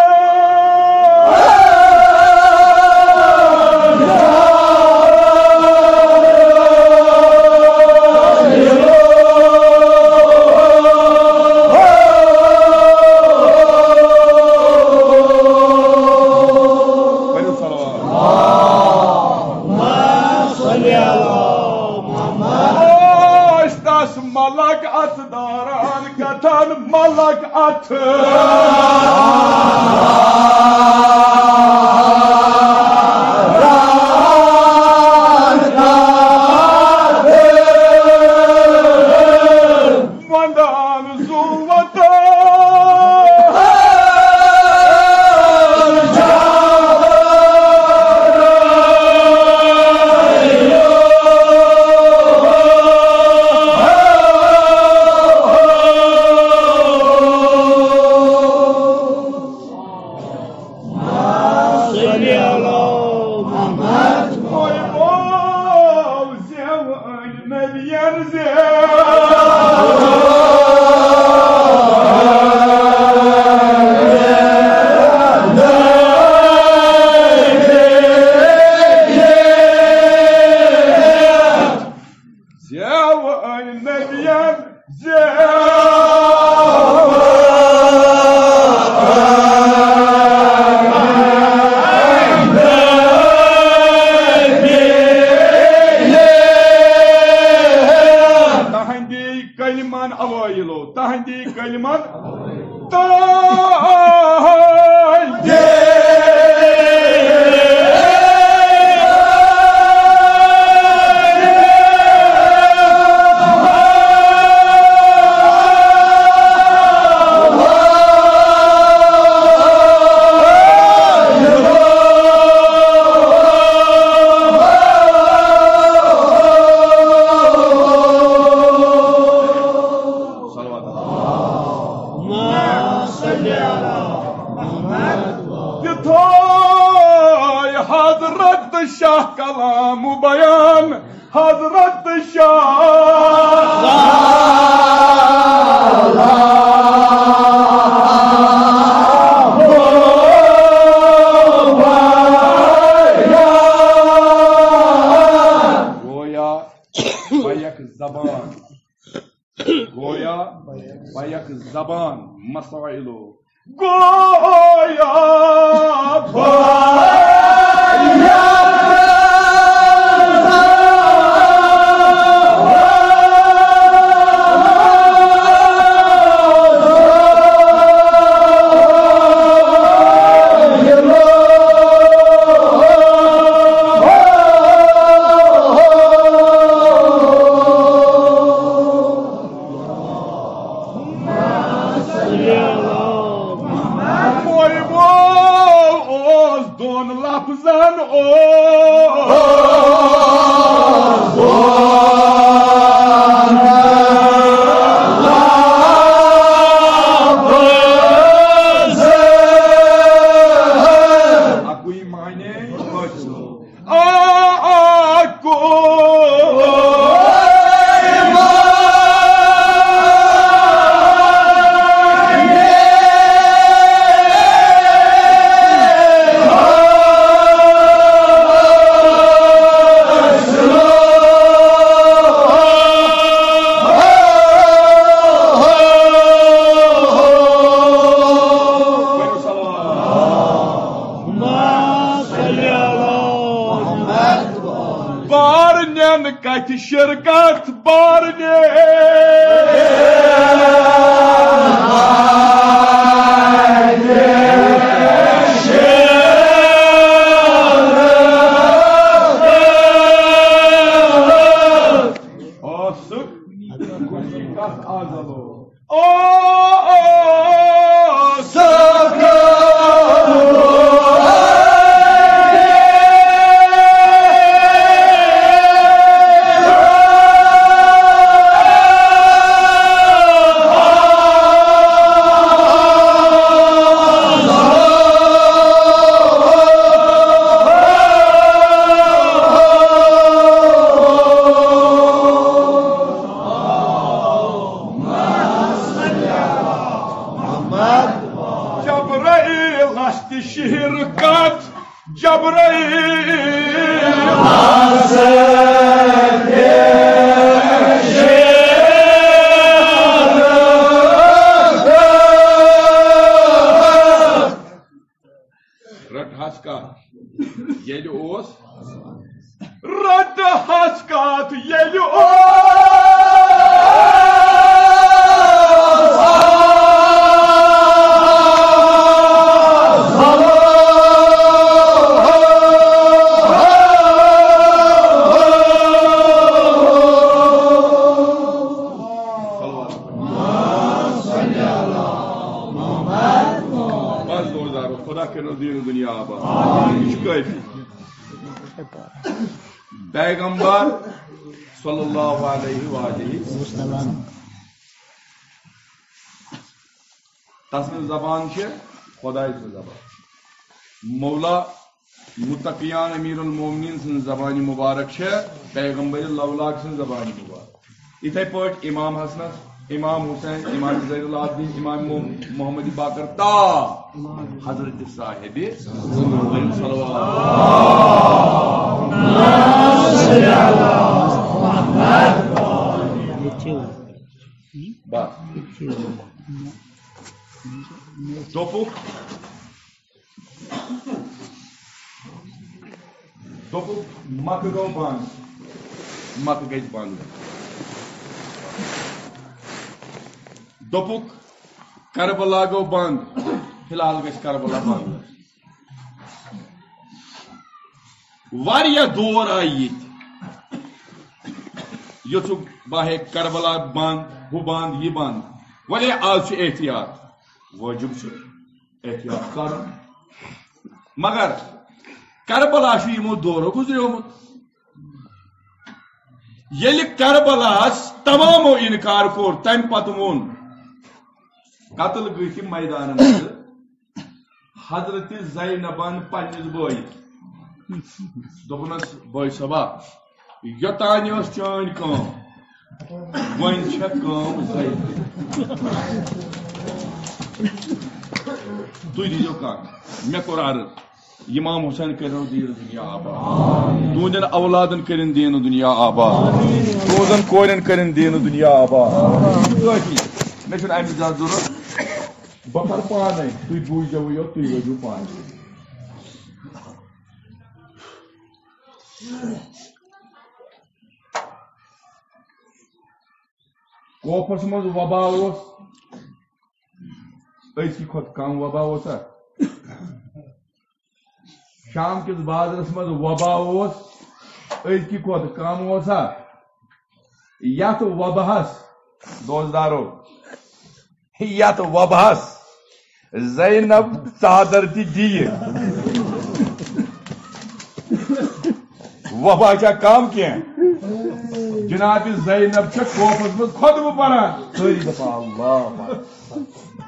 تہِ تھوے حضرت شاہ کلام بیان، حضرت شاہ۔ گویا بیک زبان، گویا بیک زبان مسائلو۔ گویا بیک مول مول اوس دۄن لفظن اوس۔ اکُے معنی حٲصِل۔ آ، آ، کو۔ بارنٮ۪ن کتھِ شرکت بارنہِ۔ اوسُکھ خوشی کتھ آزلو۔ او، او، سکو۔ جبرائیلس تہِ شِہِر کتھ، جبرائیلس تہِ شِہِر۔ رٹ حظ کتھ، ییٚلہِ اوس رٹ حظ کتھ ییٚلہِ اوس۔ بس زوردار، خدا کٔرِنو دیٖن دُنیا آباد۔ یہِ چھُ کٲفی۔ پیغمبر صلی اللہ علیہ وآلہ وسلم۔ تسٕنٛز زبان چھِ خۄداے سٕنٛز زبان۔ مولا متقیان امیر المومنین سٕنٛز زبانہِ مبارک چھِ پیغمبر لولاک سٕنٛز زبانہِ مبارک۔ یِتھے پٲٹھۍ امام حسنس، امام حسین، امام زین العابدین، امام مو-، محمد باقر تا حضرت صاحب، ؤنِو صلوات۔ بس۔ دوٚپُکھ، دوٚپُکھ، مکہٕ گوٚو بنٛد، مکہٕ گژھِ بنٛد۔ دوٚپُکھ، کربلا گوٚو بنٛد، فی الحال گژھِ کربلا بنٛد۔ واریاہ دور آیہِ ییٚتہِ، یوٚژھُکھ بہٕ ہیٚکہٕ کربلا بنٛد، ہُہ بنٛد، یہِ بنٛد۔ وۄنۍ آز چھُ احتیاط، وٲجِب چھُ احتیاط کرُن۔ مگر کربلا چھُ یِمو دورو گُزریومُت۔ ییٚلہِ کربلاہس تمامو انکار کوٚر، تمہِ پتہٕ ووٚن، قتل گٔژھۍ یِم میدانن منٛز، حضرت زینبن پننِس بٲیِس۔ دوٚپنس، بٲے صٲبا، یوٚتانۍ ٲس چٲنۍ کٲم، وۄنۍ چھےٚ کٲم زینبہِ۔ تُہۍ دیٖزیو کتھ، مےٚ کوٚر عرض، امام حسین کٔرِنو دیٖن دُنیا آباد، تُہنٛدٮ۪ن اولادن کٔرِن دیٖن دُنیا آباد، تُہنٛزن کورٮ۪ن کٔرِن دیٖن دُنیا آباد۔ کٲفی، مےٚ چھُنہٕ امہِ زیادٕ ضروٗرت۔ بہٕ پرٕ پانے، تُہۍ بوٗزیو یوت، تُہۍ وٲتِو پانے۔ کوفس منٛز وبا اوس، أزکہِ کھۄتہٕ کم وبا اوسا؟ شام کِس بازرس منٛز وبا اوس، أزکہِ کھۄتہٕ کم اوسا؟ یتھ وباہس، دوستدارو، یتھ وباہس زینب ژادر تہِ دِیہِ، وبا چھا کم کینٛہہ؟ جناب زینب چھےٚ کوفس منٛز خطبہٕ پران، سٲری دپان، اللہ اکبر۔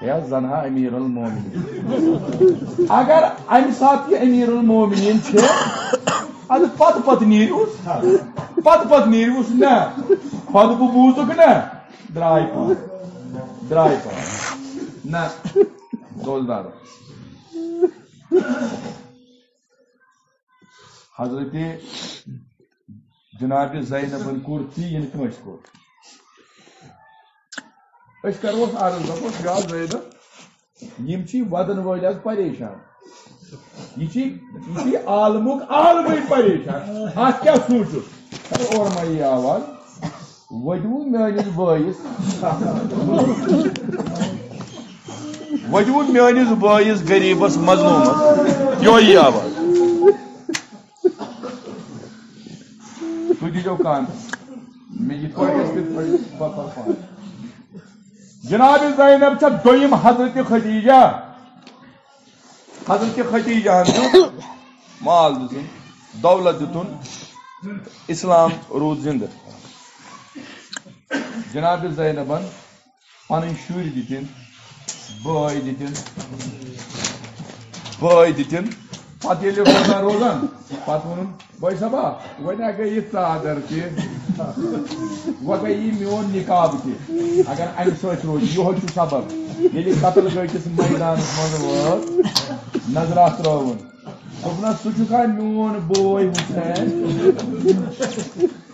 یا زنہا امیر المومنین۔ اگر امہِ ساتہٕ یہِ امیر المومنین چھِ، ادٕ پتہٕ پتہٕ نیٖرِوُس، پتہٕ پتہٕ نیٖرِوُس، نہ، خطبہٕ بوٗزُکھ نہ، درٛاے پان، درٛاے پان۔ نہ، دوستدارو۔ حضرت جناب زینبن کوٚر تی، یِنہٕ کٲنٛسہِ کوٚر۔ أسۍ کرہوس عرض، دپوس، یا زینب، یِم چھی ودن وٲلۍ از پریشان۔ یہِ چھی، یہِ چھی عالمُک عالمٕے پریشان۔ اتھ کیٛاہ سوٗنٛچُکھ؟ اورٕ ما یی آواز؟ ؤدِو میٲنِس بٲیِس، ؤدِو میٲنِس بٲیِس غریٖبس مظلوٗمس۔ یِہوٚے یی آواز۔ تُہۍ دیٖزیو کان۔ مےٚ یِتھ پٲٹھۍ گژھِ تِتھ پٲٹھۍ بہٕ کرٕ پانہٕ۔ جناب زینب چھےٚ دوٚیِم حضرت خدیجہ۔ حضرت خدیجہ ہن دیُت مال، دِتُن دولت، دِتُن اسلام، روٗد زِندٕ۔ جناب زینبن پنٕنۍ شُرۍ دِتِن، بٲے دِتِن، بٲے دِتِن۔ پتہٕ ییٚلہِ روزان روزان، پتہٕ ووٚنُن، بٲے صٲبا، وۄنۍ اگر یہِ ژادر تہِ، وۄنۍ گٔے یہِ میون نقاب تہِ۔ اگر امہِ سۭتۍ روزِ، یِہوٚے چھُ سبب۔ ییٚلہِ قتل گٲہِس میدانس منٛز وٲژ، نظرا ترٲوٕن۔ دوٚپنس، ژٕ چھُکھا میون بوے حسین؟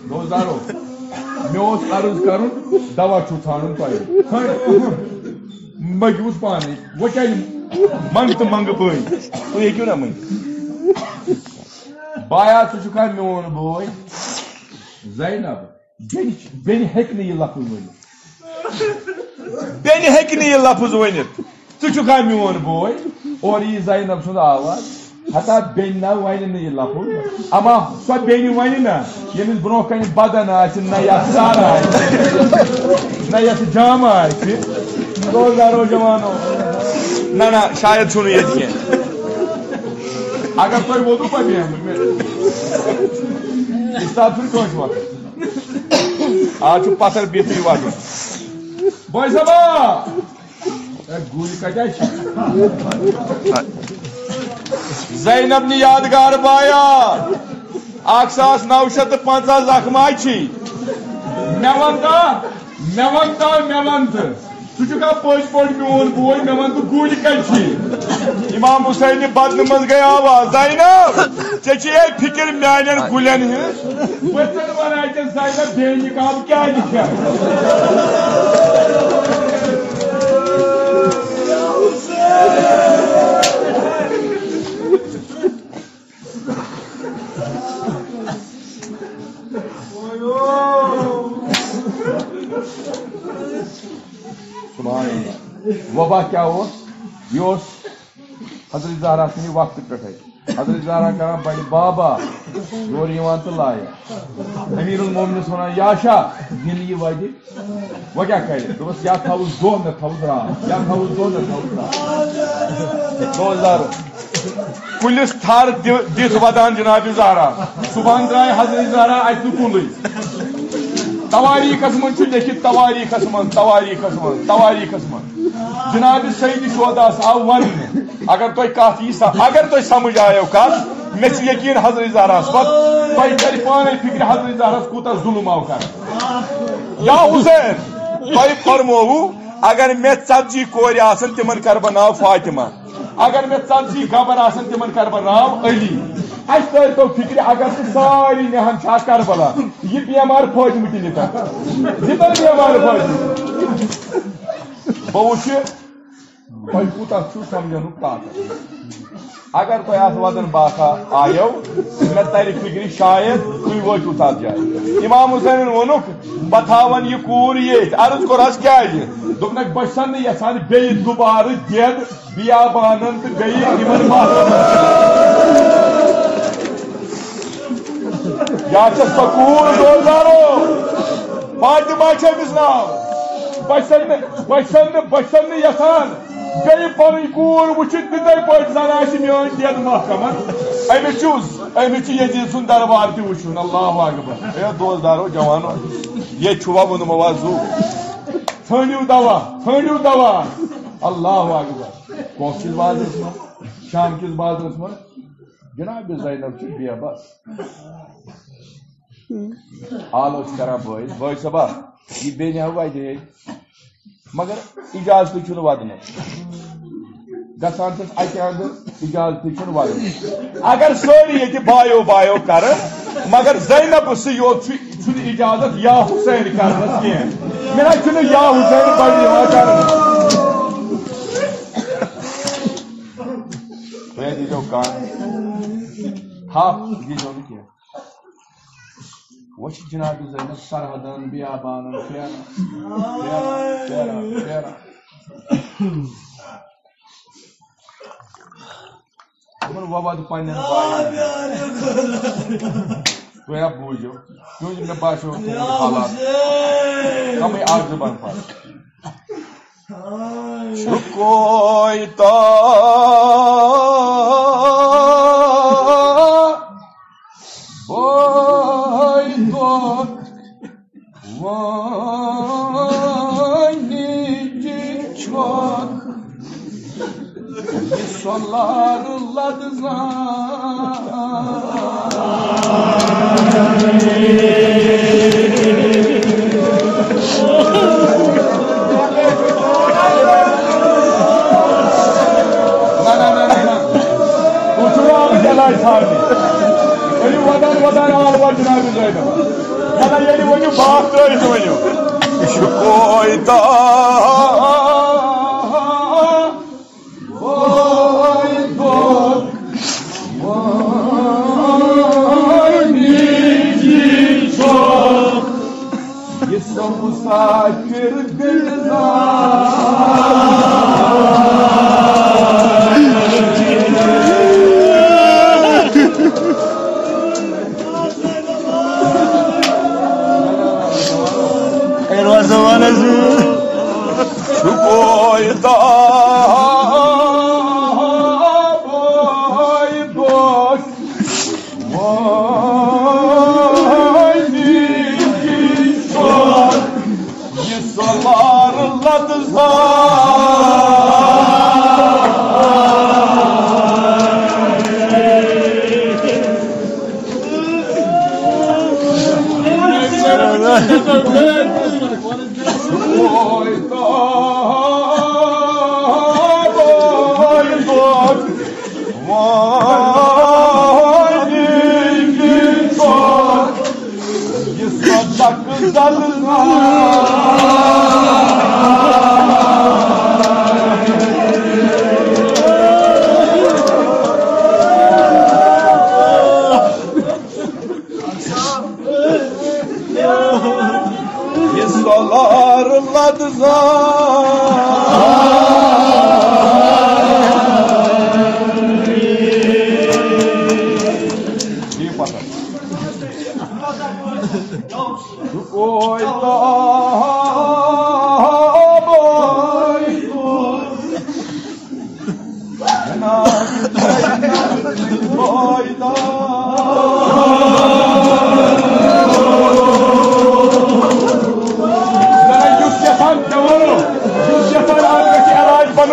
دوستدارو، مےٚ اوس عرض کرُن، دوا چھُو ژھانڈُن تۄہہِ۔ ژھٲنٛڈ۔ بہٕ گوٚوُس پانے۔ وۄنۍ کیٛاہ یِم منٛگہٕ تہٕ منٛگہٕ بٲے؟ تُہۍ ہیٚکِو نا ؤنِتھ؟ بایا، ژٕ چھُکھا میون بوے؟ زینب، بیٚنہِ، بیٚنہِ ہیٚکہِ نہٕ یہِ لفظ ؤنِتھ۔ بیٚنہِ ہیٚکہِ نہٕ یہِ لفظ ؤنِتھ۔ ژٕ چھُکھا میون بوے؟ اورٕ یی زینب سُنٛد آواز۔ ہتا بیٚنہِ نہ وَنہِ نہٕ یہِ لفظ۔ اما سۄ بیٚنہِ وَنہِ نہ، ییٚمِس برونٛہہ کنہِ بدن آسہِ، نہ یَتھ سارا آسہِ، نہ یَتھ جامہٕ آسہِ۔ دوستدارو جوانو۔ نہ، نہ، شاید چھُنہٕ ییٚتہِ کینٛہہ۔ اگر تۄہہِ ووتوٕ، پتہٕ بیٚہمہٕ مےٚ۔ اِستاد چھُنہٕ کٲنٛسہِ وۄتھُن۔ آز چھُ پتھر بِہتھٕے وۄتھُن۔ بٲے صٲبا! اے، گُلۍ کتہِ چھِ؟ زینب نہِ یادگار بایا، اکھ ساس نو شیٚتھ تہٕ پنٛژاہ زخم آے چھی۔ مےٚ وَن تہٕ، مےٚ وَن تہٕ، مےٚ وَن تہٕ، ژٕ چھُکھا پٔزۍ پٲٹھۍ میون بوے؟ مےٚ وَن تہٕ، گُلۍ کتہِ چھی؟ امام حسین بدنہٕ منٛز گٔے آواز، زینب، ژےٚ چھے فکر میانٮ۪ن گُلٮ۪ن ہٕنٛز؟ بہٕ تہِ وَنہٕ اَتہِ زینب بے نقاب کیٛازِ چھےٚ؟ سبحان اللہ۔ وبا کیٛاہ اوس؟ یہِ اوس حضرت زہرا سٕنٛدِ وقتہٕ پٮ۪ٹھَے۔ حضرت زہرا کران بڑِ بابا، یورٕ یِوان تہٕ لایان۔ امیر المومنس ونان، یا شاہ، دِنہٕ یہِ وتہِ۔ وۄنۍ کیٛاہ کرِ؟ دوٚپُس، یا تھاوُس دۄہ، نہ تھاوُس راتھ، یا تھاوُس دۄہ، نہ تھاوُس راتھ۔ دوستدارو، کُلِس تھر دِ-، دِتھ ودان جناب زہرا۔ صبحن درٛاے حضرت زہرا اتہِ نہٕ کُلٕے۔ تواریخس منٛز چھُ لیٚکھِتھ، تواریخس منٛز، تواریخس منٛز، تواریخس منٛز۔ جناب سید شہداہس آو وننہٕ، اگر تۄہہِ کتھ یی سا-، اگر تۄہہِ سمجھ آیو کتھ، مےٚ چھُ یقین حضرت زہراہس پتہٕ تۄہہِ ترِ پانے فکرِ حضرت زہراہس کوٗتاہ ظلم آو کرنہٕ۔ یا حسین، تۄہہِ فرمووُ، اگر مےٚ ژتجی کورِ آسن، تِمن کرٕ بہٕ ناو فاطمہ۔ اگر مےٚ ژتجی گبر آسن، تِمن کرٕ بہٕ ناو علی۔ اسہِ تٲرۍ تو فکرِ، اگر سُہ ساری نہن چھا کربلا، یہِ بیمار فاطمہ تہِ نِتھ۔ یہِ تٲرۍ بیمار فاطمہ۔ بہٕ وٕچھِ، تۄہہِ کوٗتاہ چھُو سمجھنُک طاقت۔ اگر تۄہہِ اتھ وزن باسا آیو، مےٚ ترِ فکرِ شاید تُہۍ وٲتِو تتھ جایہِ۔ امام حسینن ووٚنُکھ، بہٕ تھاون یہِ کوٗر ییٚتۍ۔ عرض کوٚرہس کیازِ؟ دوٚپنکھ، بہٕ چھسن نہٕ یژھان بیٚیہِ دُبارٕ دٮ۪د بیابانن تہٕ بیٚیہِ یِمن ماحولن۔ یا چھس سکوٗل دوزارو، فاطمہ چھِ أمِس ناو۔ بہٕ چھسن نہٕ، بہٕ چھسن نہٕ، بہٕ چھسن نہٕ یژھان بیٚیہِ پنٕنۍ کوٗر وٕچھِتھ تِتھے پٲٹھۍ زن آسہِ میٲنۍ دٮ۪د محکمن۔ أمِس چھُ، أمِس چھُ یزید سُنٛد دربار تہِ وٕچھُن۔ اللہ اکبر۔ اے دوزدارو جوانو، ییٚتہِ چھُوا ووٚنمُت وازو؟ ژھٲنٛڈِو دوا، ژھٲنٛڈِو دوا۔ اللہ اکبر۔ کۄس چھِ بازرس منٛز؟ شام کِس بازرس منٛز؟ جناب زینب چھِ بے بس۔ آلو چھِ کران بٲے، بٲے صٲبا، یہِ بیٚنہِ ہا وَدِ ہے۔ مگر اجازتٕے چھُنہٕ وَدنُک۔ گژھان چھِس اَکہِ اَنٛدٕ، اجازتٕے چھُنہٕ وَدنُک۔ اگر سٲری ییٚتہِ بایو بایو کرن، مگر زینبس یوت چھُ، چھُنہٕ اجازت یا حسین کرنس کینٛہہ۔ مےٚ نہ چھُنہٕ یا حسین بڑِ یِوان کرنہٕ۔ تُہۍ دیٖزیو کن، تھپھ دیٖزیو نہٕ کینٛہہ۔ وۄنۍ چھِ جناب زینب سرحدن، بیابانن پھیران، پھیران، پھیران، پھیران۔ دوٚپُن، وۄنۍ وَد پننٮ۪ن بایَن۔ تُہۍ ہا بوٗزِو، کیوں زِ مےٚ باسیو تُہُنٛد حالات کمٕے اکھ زٕ بنفر۔ چھُ کویتا بٲے دۄہ وٲنِج چھۄکھ، یہِ سۄلار لد زان۔ نہ، نہ، نہ، نہ، نہ۔ تُہۍ چھِو آمٕتۍ علاج ژھانٛڈنہِ۔ ؤلِو ودان ودان آل وَ جناب زینب۔ نہ، نہ، ییٚلہِ ؤنِو باپ ترٲوِتھ ؤنِو۔ یہِ چھُ کویتا۔ یہِ سۄ مسافر دِلدار۔ اگر وَ زمانَس چھُ بوے داب، بوے دوس، وٲنی کِنۍ چھُ یہِ سۄلار لد زان۔ یہِ سۄلار لد زان۔ یہِ پتہ۔ کویتا بوے دوس۔ جناب زینب بوے دوس۔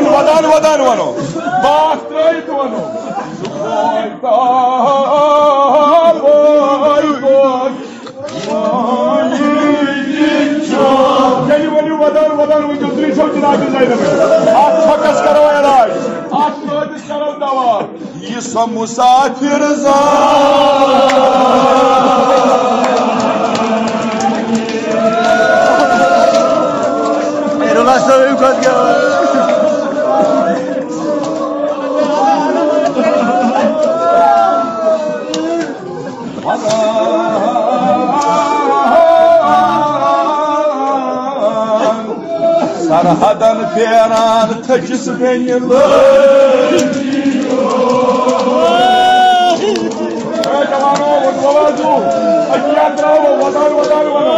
ودان ودان ونو، باس ترٲیِتھ ونو۔ تیٚلہِ ؤنِو ودان ودان وٕنکیٚس تُہۍ چھِو جناب زینب۔ اتھ چھۄکس کرو علاج، اتھ چھۄکس کرو دوا۔ یہِ سۄ مسافر زان۔ اے رۄبا صٲب، أمۍ کھۄتہٕ کیٛاہ؟ سرحدن پھیران تھٔچِس بیٚنہِ لٲج۔ اے جوانو، وۄتھ وۄتھ وۄتھ۔ أسۍ کیٛاہ ترٛاوو؟ وۄدان وۄدان وَنو۔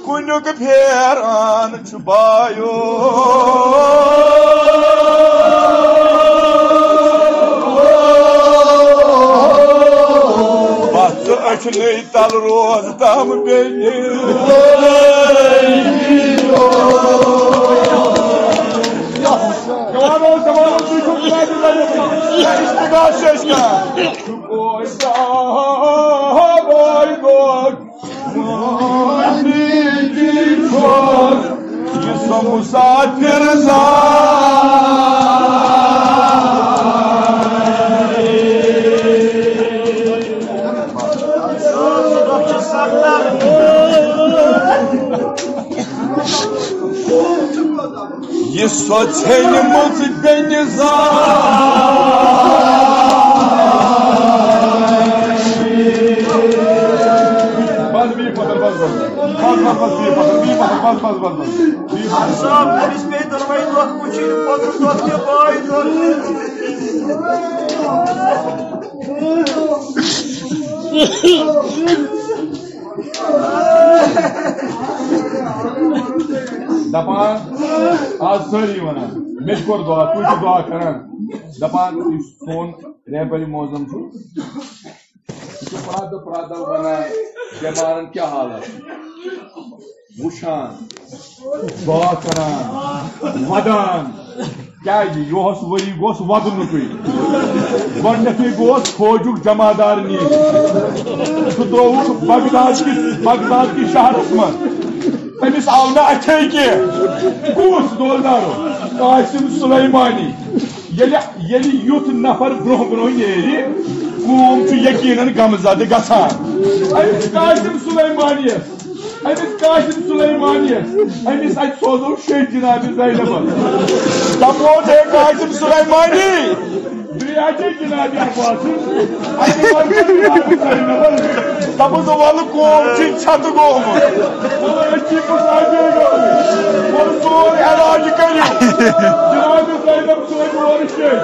کُنیُک پھیران چھُ بایو۔ بس أچھنٕے تل روز تام بیٚنہِ۔ جوانو، جوانو، تُہۍ چھِو جنابِ زینب۔ اشتغال چھِ أسۍ کران۔ یہِ سۄ مسافر زان۔ یہِ سۄ ژھیٚنمٕژ بیٚنہِ زان۔ بس، بِہِو پتھر، بس، بس۔ بس، بس، بس، بِہِو پتھر، بِہِو پتھر، بس، بس، بس، بس۔ بِہِو پتھر۔ صاحب، أمِس پیٚیہِ دۄنوَے دۄہ وٕچھِنۍ، پۄدرُک دۄہ تہِ، بٲے دۄہ تہِ۔ دپان، آز سٲری ونان، مےٚ تہِ کوٚر دعا، تُہۍ چھِو دعا کران، دپان، یُس سون رہبر معظم چھُ، یہِ چھُ پرٛٮ۪تھ دۄہ، پرٛٮ۪تھ دۄہ ونان، بٮ۪مارن کیٛاہ حالت، وٕچھان، دعا کران، ودان۔ کیازِ؟ یُہُس ؤری گوٚژھ وَدنُکُے۔ گۄڈٕنیتھٕے گوٚژھ فوجُک جمادار نِش۔ سُہ ترٛووُکھ بغداد کِس، بغداد کِس شہرس منٛز۔ أمِس آو نہٕ اَتھے کینٛہہ۔ کُس دولدارو؟ قاسم سلیمانی۔ ییٚلہِ، ییٚلہِ یُتھ نفر برونٛہہ برونٛہہ نیرِ، قوم چھُ یقیناً غمزدٕ گژھان۔ أمِس قاسم سلیمانیَس أمِس قاسم سلیمانیَس، أمِس اَتہِ سوزو شیٚے جناب زینبَس۔ دَپوس، ہے قاسم سلیمانی، بیٚیہِ اَتہِ جناب عباسَس، اَتہِ وَن سا جناب زینبَس۔ دَپُس، وَلہٕ قوم چھُے چھَتہٕ گوٚمُت۔ وَلہٕ أسۍ چھِ پَتہٕ اَتے گٔمٕتۍ۔ وَلہٕ سون علاج کٔرِو۔ جناب زینب سوزِ اورٕ شیٚے۔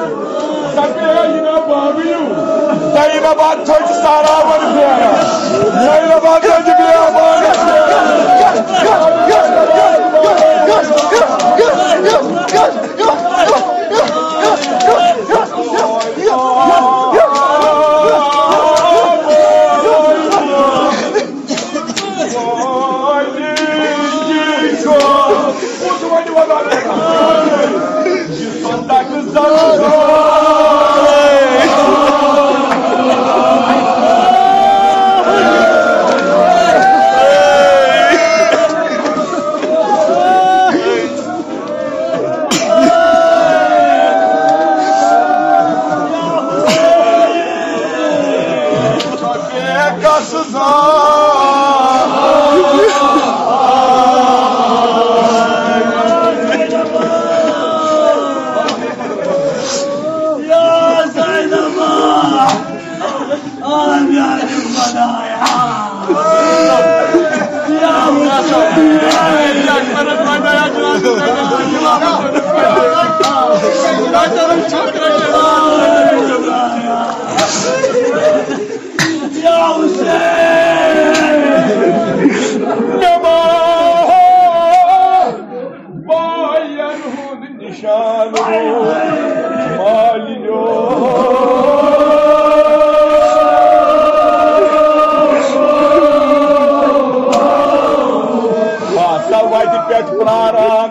سفیرہ جناب بابیو۔ زینب آ تھٔج ساراون پھیران۔ زینب آ تھٔج بیابان پھیران۔ یا زینب، آ میانہِ خدایا۔ یا حسین۔ یا حسین۔ نماز بایَن ہُنٛد نِشان روٗد مالِنیو۔ ہسا وَتہِ پٮ۪ٹھ پرٛاران۔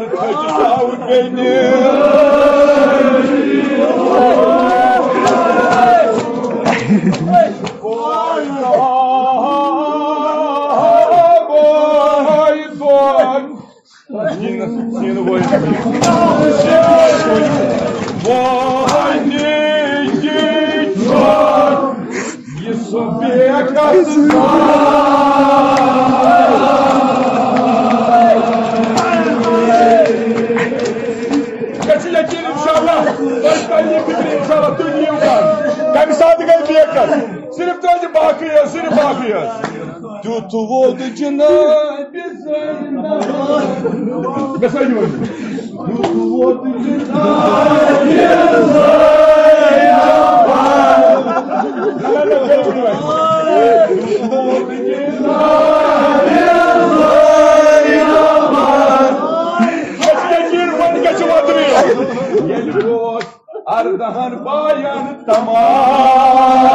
مےٚ چھُ یقیٖن، اِنشاءاللہ، تۄہہِ تۄہہِ یہِ فِکرِ، اِنشاءاللہ، تُہۍ یِیِو کَر۔ کَمہِ ساتہٕ گٔے بیکَر؟ صرف تۄہہِ باقٕے حظ، صرف باقٕے حظ۔ تیُتھ ووت جنابِ زینب۔ گژھان یور۔ تیُتھ ووت جنابِ زینب۔ تیُتھ ووت جنابِ زینب۔ ییٚلہِ ووت اردہن باین تمام۔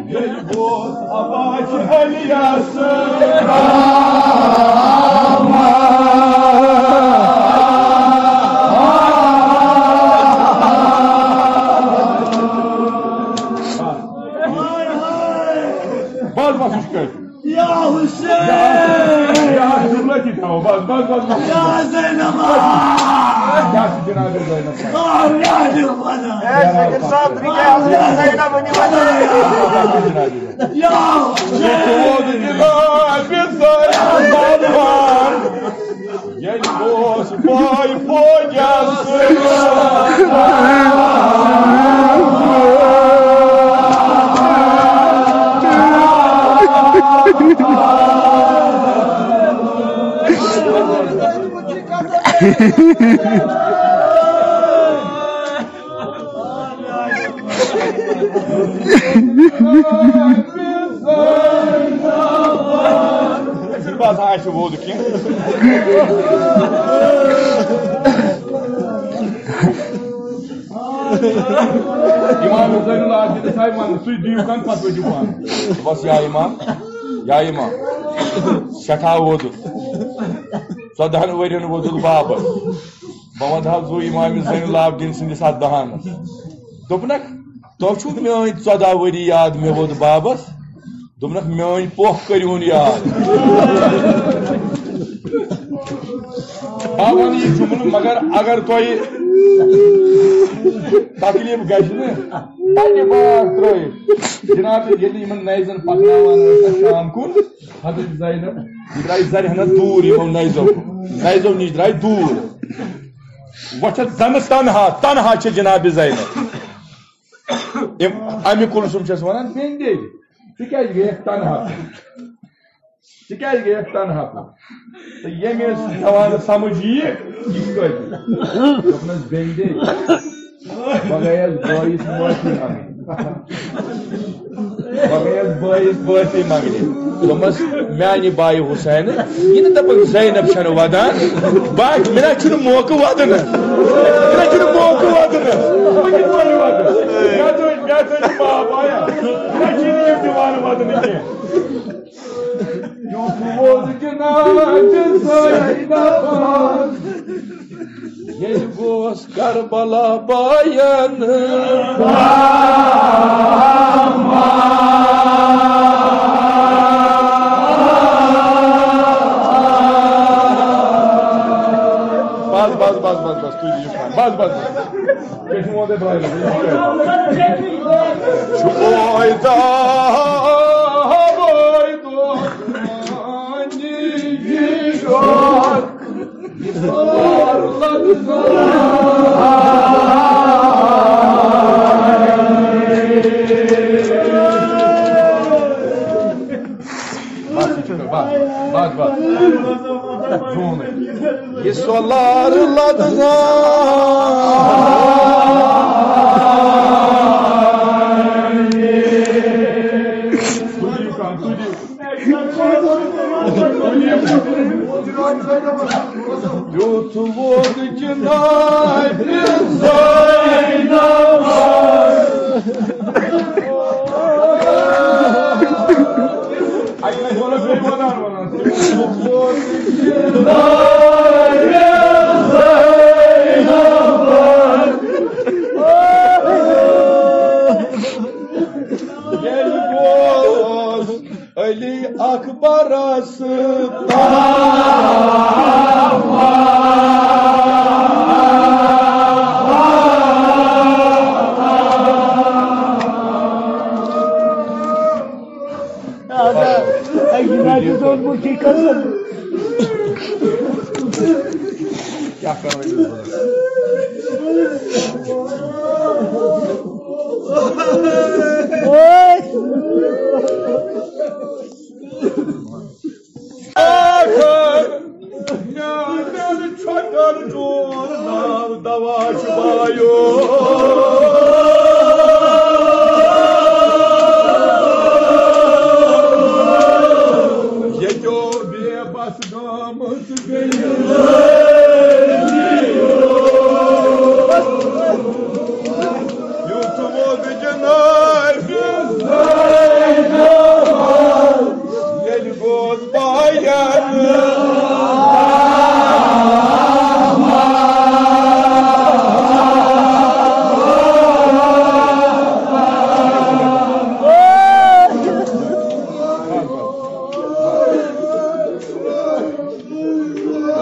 ییٚلہِ ووت عباس الیاس۔ بس، بس، یہِ چھُ کٲفی۔ یا حسین! یا حسین! بس، بس، بس، بس۔ یا زینب! کیٛاہ چھُ جناب زینب؟ آہ، یا زینب! یا زینب! یا حسین! ییٚلہِ اوس بٲے فوجس سۭتۍ۔ باسان اَسہِ ووٚد کینٛہہ۔ امام زین العابدین صاحب ونان، تُہۍ دِیِو کم پتہٕ ؤتھِو پانہٕ۔ دوٚپمس، یا امام، یا امام، سٮ۪ٹھاہ ووٚدُتھ، ژۄدہن ؤرین ووٚدُتھ بابس۔ بہٕ وَنہٕ حظ زُو امام زین العابدین سٕنٛدِس اَتھ دَہانَس۔ دوٚپنَکھ، تۄہہِ چھُو میٛٲنۍ ژۄداہ ؤری یاد مےٚ ووٚد بابَس؟ دوٚپنَکھ، میٛٲنۍ پۄپھ کٔرِوُن یاد۔ بہٕ وَنہٕ یہِ جُملہٕ، مگر اگر تۄہہِ تکلیٖف گژھِ نہٕ، پننہِ بار ترٛٲیِتھ۔ جناب، ییٚلہِ یِمَن نَیہِ زَن پَکناوان ٲسۍ شام کُن، حضرت زینب، یہِ درٛایہِ زرِ ہنا دوٗر یِمو نَیہِ زَو، نَیہِ زَو نِش درٛایہِ دوٗر۔ وۄنۍ چھےٚ زَنہٕ تنہا، تنہا چھِ جناب زینب۔ أمۍ، اَمہِ کُلثوم چھَس وَنان، بیٚنہِ، ژٕ کیٛازِ گٔیَکھ تنہا؟ ژٕ کیٛازِ گٔیَکھ تنہا؟ تہٕ ییٚمہِ أسۍ جوانَس سمجھ یی، یہِ کٲفی۔ دوٚپنَس، بیٚنہِ، بہٕ گٔیَس بٲیِس معٲفی منٛگٕنۍ۔ بہٕ گٔیَس بٲیِس معٲفی منٛگنہِ۔ دوٚپمَس، میٛانہِ بایہِ حُسینہٕ، یہِ نہٕ دَپَکھ زینب چھَنہٕ وَدان، بہٕ، مےٚ نہ چھُنہٕ موقعہٕ وَدنَس۔ مےٚ نہ چھُنہٕ موقعہٕ وَدنَس۔ بہٕ کِتھ پٲٹھۍ وَدٕ؟ مےٚ دوٚپ، مےٚ دوٚپ، بابا، مےٚ چھِنہٕ یِم دِوان وَدنہٕ کینٛہہ۔ یُتھ ووت جناب زینبَس، ییٚلہِ گوس کربلا باین۔ بس، بس، بس، بس، بس، تُہۍ دِیِو کھٮ۪ن۔ بس، بس، بس۔ کیٛاہ چھُ وَنان تۄہہِ برٛایڈَل؟ چھُ اوے دۄہ، اوے دۄہ، میٛانہِ یہِ یور۔ بس، بس، بس۔ زوٗنٕے۔ یہِ سۄلار لدغان۔ تُلِو کانٛہہ، تُلِو۔ ژٕ ووت جنابِ زینبس۔ اَکہِ لَٹہِ وَنو بیٚیہِ وَنان وَنان۔ ژٕ ووت جنابِ زینبس۔ ییٚلہِ گوس علی اکبرس تام۔ اَدٕ، اَکہِ لَٹہِ دوٚپمُت یہِ قسم۔ کیٛاہ کرو أمِس؟ اوے! ٲخر میٛانٮ۪ن چھۄٹن ڈول ناو دوا چھُ بایو۔ ییٚتیو بے بس گامہٕ یُتھ ووٚد جنابِ زینبس، ییٚلہِ گوس باین۔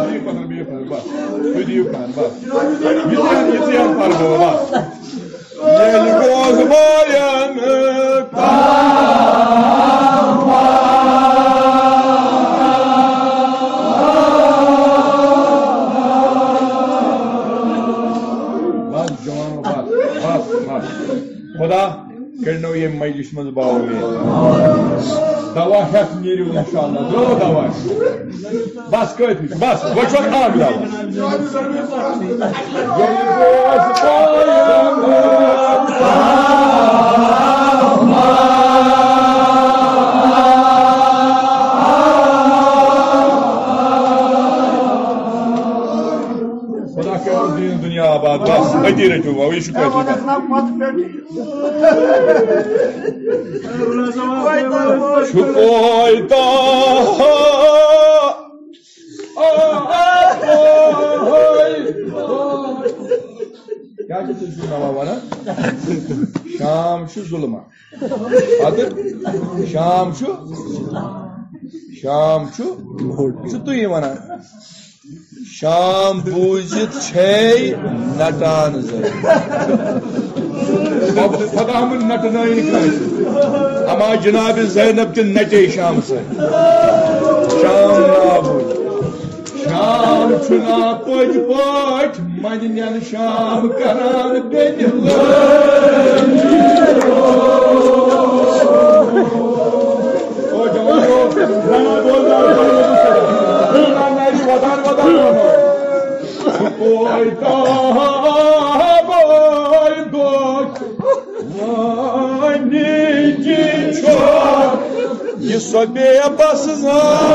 بِہِو پَتھَر، بِہِو پَتھَر، بَس۔ تُہۍ دِیِو کَن، بَس۔ یہِ ژٕ ہَن، یہِ ژٕ ہَن پَرٕ بہٕ، بَس۔ ییٚلہِ گوس باین۔ بَس، جوانو، بَس، بَس، بَس۔ خدا کٔرنو ییٚمہِ مجلس منٛز باومید۔ دوا ہٮ۪تھ نیٖرِو انشاءاللہ۔ درٛاو دوا۔ بس کٲفی چھُ، بس۔ وۄنۍ چھُ اکھ دوا۔ خدا کٔرِنو دیٖن دُنیا آباد۔ بس، أتی رٔٹِو وۄنۍ، یہِ چھُ کٲفی، بس۔ چھُ کویتا۔ کیٛاہ چھِ تُہۍ چھِو ناوان وَنان؟ شام چھُ ظُلمہ۔ اَدٕ شام چھُ، شام چھُ، چھُ تُہی وَنان۔ شام بوٗزِتھ چھے نٹان زٲنۍ۔ خۄداوند نٹنٲیِن کٲنٛسہِ۔ اما جناب زینب تہِ نٹے شام سۭتۍ۔ شام نا بوٗزِتھ۔ شام چھُنا پٔتۍ پٲٹھۍ منہِ نٮ۪ن شام کران بیٚنہِ لٲنۍ۔ او جوانو، زنان بول، زنان بول، زنان نرِ ودان ودان ونو۔ سُہ کویتا بوے دوت وانی جی چھو۔ یہ سو بے بس زان۔